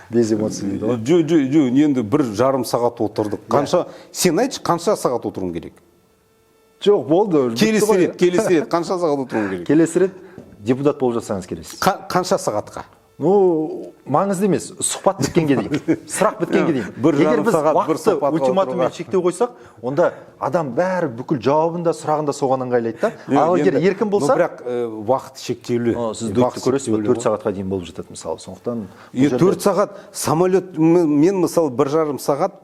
Без эмоций дейді ғой. Жоқ, енді 1,5 сағат отырдық. Қанша, сен айтшы, қанша сағат отыруым керек? Жоқ, болды. Келесі рет қанша сағат отыруым керек? Келесі рет депутат болып жатсаңыз келесіз. Қанша сағатқа? Ну, маңызды емес, сұхбат біткенге дейін, сұрақ біткенге дейін. Егер біз уақытты ультиматуммен шектеу қойсақ, онда адам бәрі бүкіл жауабын да, сұрағын да соған ыңғайлайды да. Ал егер еркін болса, бірақ уақыт шектеулі. Сіз дөйтті көресіз, 4 сағатқа дейін болып жатады мысалы. Сондықтан 4 сағат самолет, мен мысалы 1,5 сағат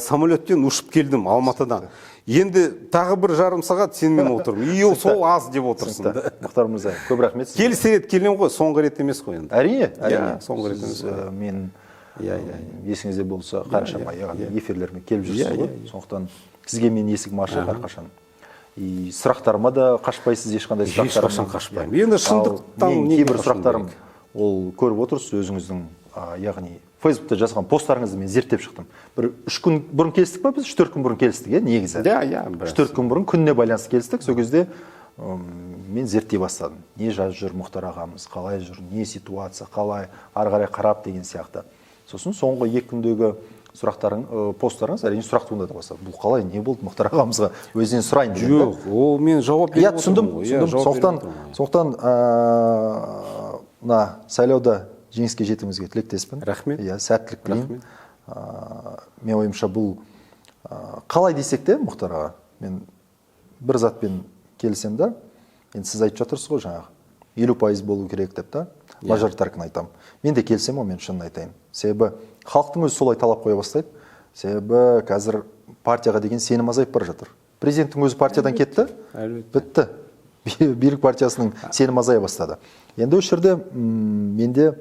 самолеттен ұшып келдім Алматыдан. Енді тағы 1,5 сағат сенімен отырмын. И сол аз деп отырсың. Мұхтар мырза, көп рахмет сізге. Келесі рет келемін ғой, соңғы рет емес қой енді. Әрине, әрине. Соңғы рет емес қой. Мен есіңізде болса, қаншама эфирлеріме келіп жүрсіз ғой. Сондықтан сізге мен есігім ашық әрқашан. И сұрақтарыма да қашпайсыз, ешқандай сұрақтарым. Ешқашан қашпаймын. Енді шындықтан кейбір сұрақтарым, ол көріп отырсыз өзіңіздің, яғни Фейсбукта жазған посттарыңызды мен зерттеп шықтым. Бір 3 күн бұрын келістік па біз? 3-4 күн бұрын келістік, негізі. Иә, 3-4 күн бұрын күніне байланысты келістік. Сол кезде мен зерттей бастадым. Не жазып жүр Мұхтар ағамыз, қалай жүр, не ситуация, қалай, ары қарай қарап деген сияқты. Сосын соңғы 2 күндегі сұрақтарың, посттарыңыз әрине сұрақ туындата бастады. Бұл қалай, не болды Мұхтар ағамызға, өзінен сұрайын деген. Жоқ, ол мен жауап беріп отырмын. Иә, түсіндім. Сондықтан мына сайлауда жеңіске жетуіңізге тілектеспін. Рахмет. Иә, сәттілік тілеймін. Мен ойымша бұл қалай десек те, Мұхтар аға, мен бір затпен келісем да, енді сіз айтып жатырсыз ғой жаңағы 50% болу керек деп та, мажоритарканы айтамын. Мен де келісемін, мен шынын айтайын. Себебі халықтың өзі солай талап қоя бастайды. Себебі қазір партияға деген сенім азайып бара жатыр. Президенттің өзі партиядан кетті, бітті. Билік партиясының сенім азая бастады. Енді осы жерде менде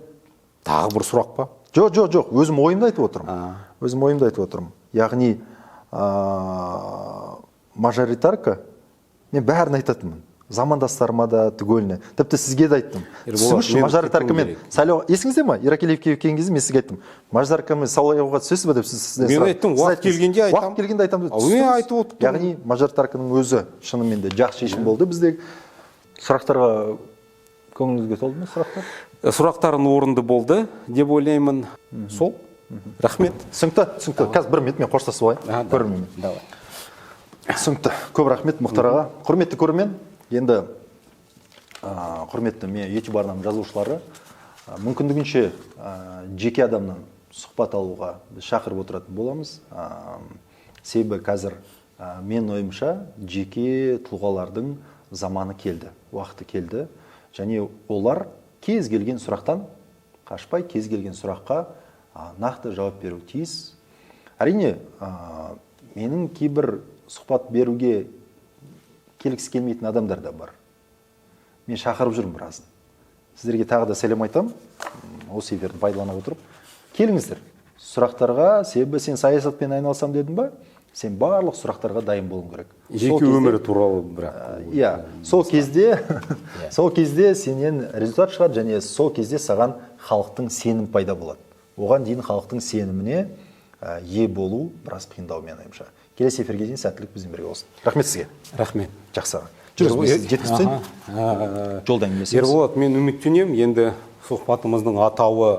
тағы бір сұрақ па? Жоқ, өзім ойымды айтып отырмын. Өзім ойымды айтып отырмын. Яғни мажоритарка, мен бәрін айтатынмын. Замандастарыма да түгеліне. Тіпті сізге де айттым. Түсіңізші, мажоритаркамен сайлау, есіңізде ма? Иракелиевке келген кезде мен сізге айттым. Мажоритаркамен сайлауға түсесіз бе деп сіз мен айттым, уақыт келгенде айтамын. Уақыт келгенде айтамын деп. Мен айтып отырмын. Яғни мажоритарканың өзі шынымен де жақсы шешім болды бізде. Сұрақтарға көңіліңізге толды ма сұрақтар? Сұрақтарың орынды болды деп ойлаймын. Сол. Рахмет. Түсінікті. Қазір бір минут мен қоштасып алайын. Көрерменмен. Давай. Түсінікті. Көп рахмет Мұхтар аға. Құрметті көрермен, енді құрметті мен YouTube арнамның жазушылары, мүмкіндігінше жеке адамнан сұхбат алуға біз шақырып отыратын боламыз. Себебі қазір мен ойымша жеке тұлғалардың заманы келді, уақыты келді. Және олар кез келген сұрақтан қашпай, кез келген сұраққа нақты жауап беру тиіс. Әрине, менің кейбір сұхбат беруге Келгісі келмейтін адамдар да бар. Мен шақырып жүрмін біразын. Сіздерге тағы да сәлем айтамын. Осы эфирді пайдалана отырып, келіңіздер сұрақтарға. Себебі сен саясатпен айналысам дедің ба, сен барлық сұрақтарға дайын болуың керек. Жеке өмірі туралы бірақ. Иә, сол кезде сенен результат шығады және сол кезде саған халықтың сенім пайда болады. Оған дейін халықтың сеніміне ие болу біраз қиындау, менің ойымша. Келесі эфирге дейін сәттілік бізбен бірге болсын. Рахмет сізге. Рахмет. Жақсы, аға, жүріңіз, мен сізді жеткізіп тастайын. Жолда әңгімелесеміз. Ерболат, мен үміттенемін, енді сұхбатымыздың атауы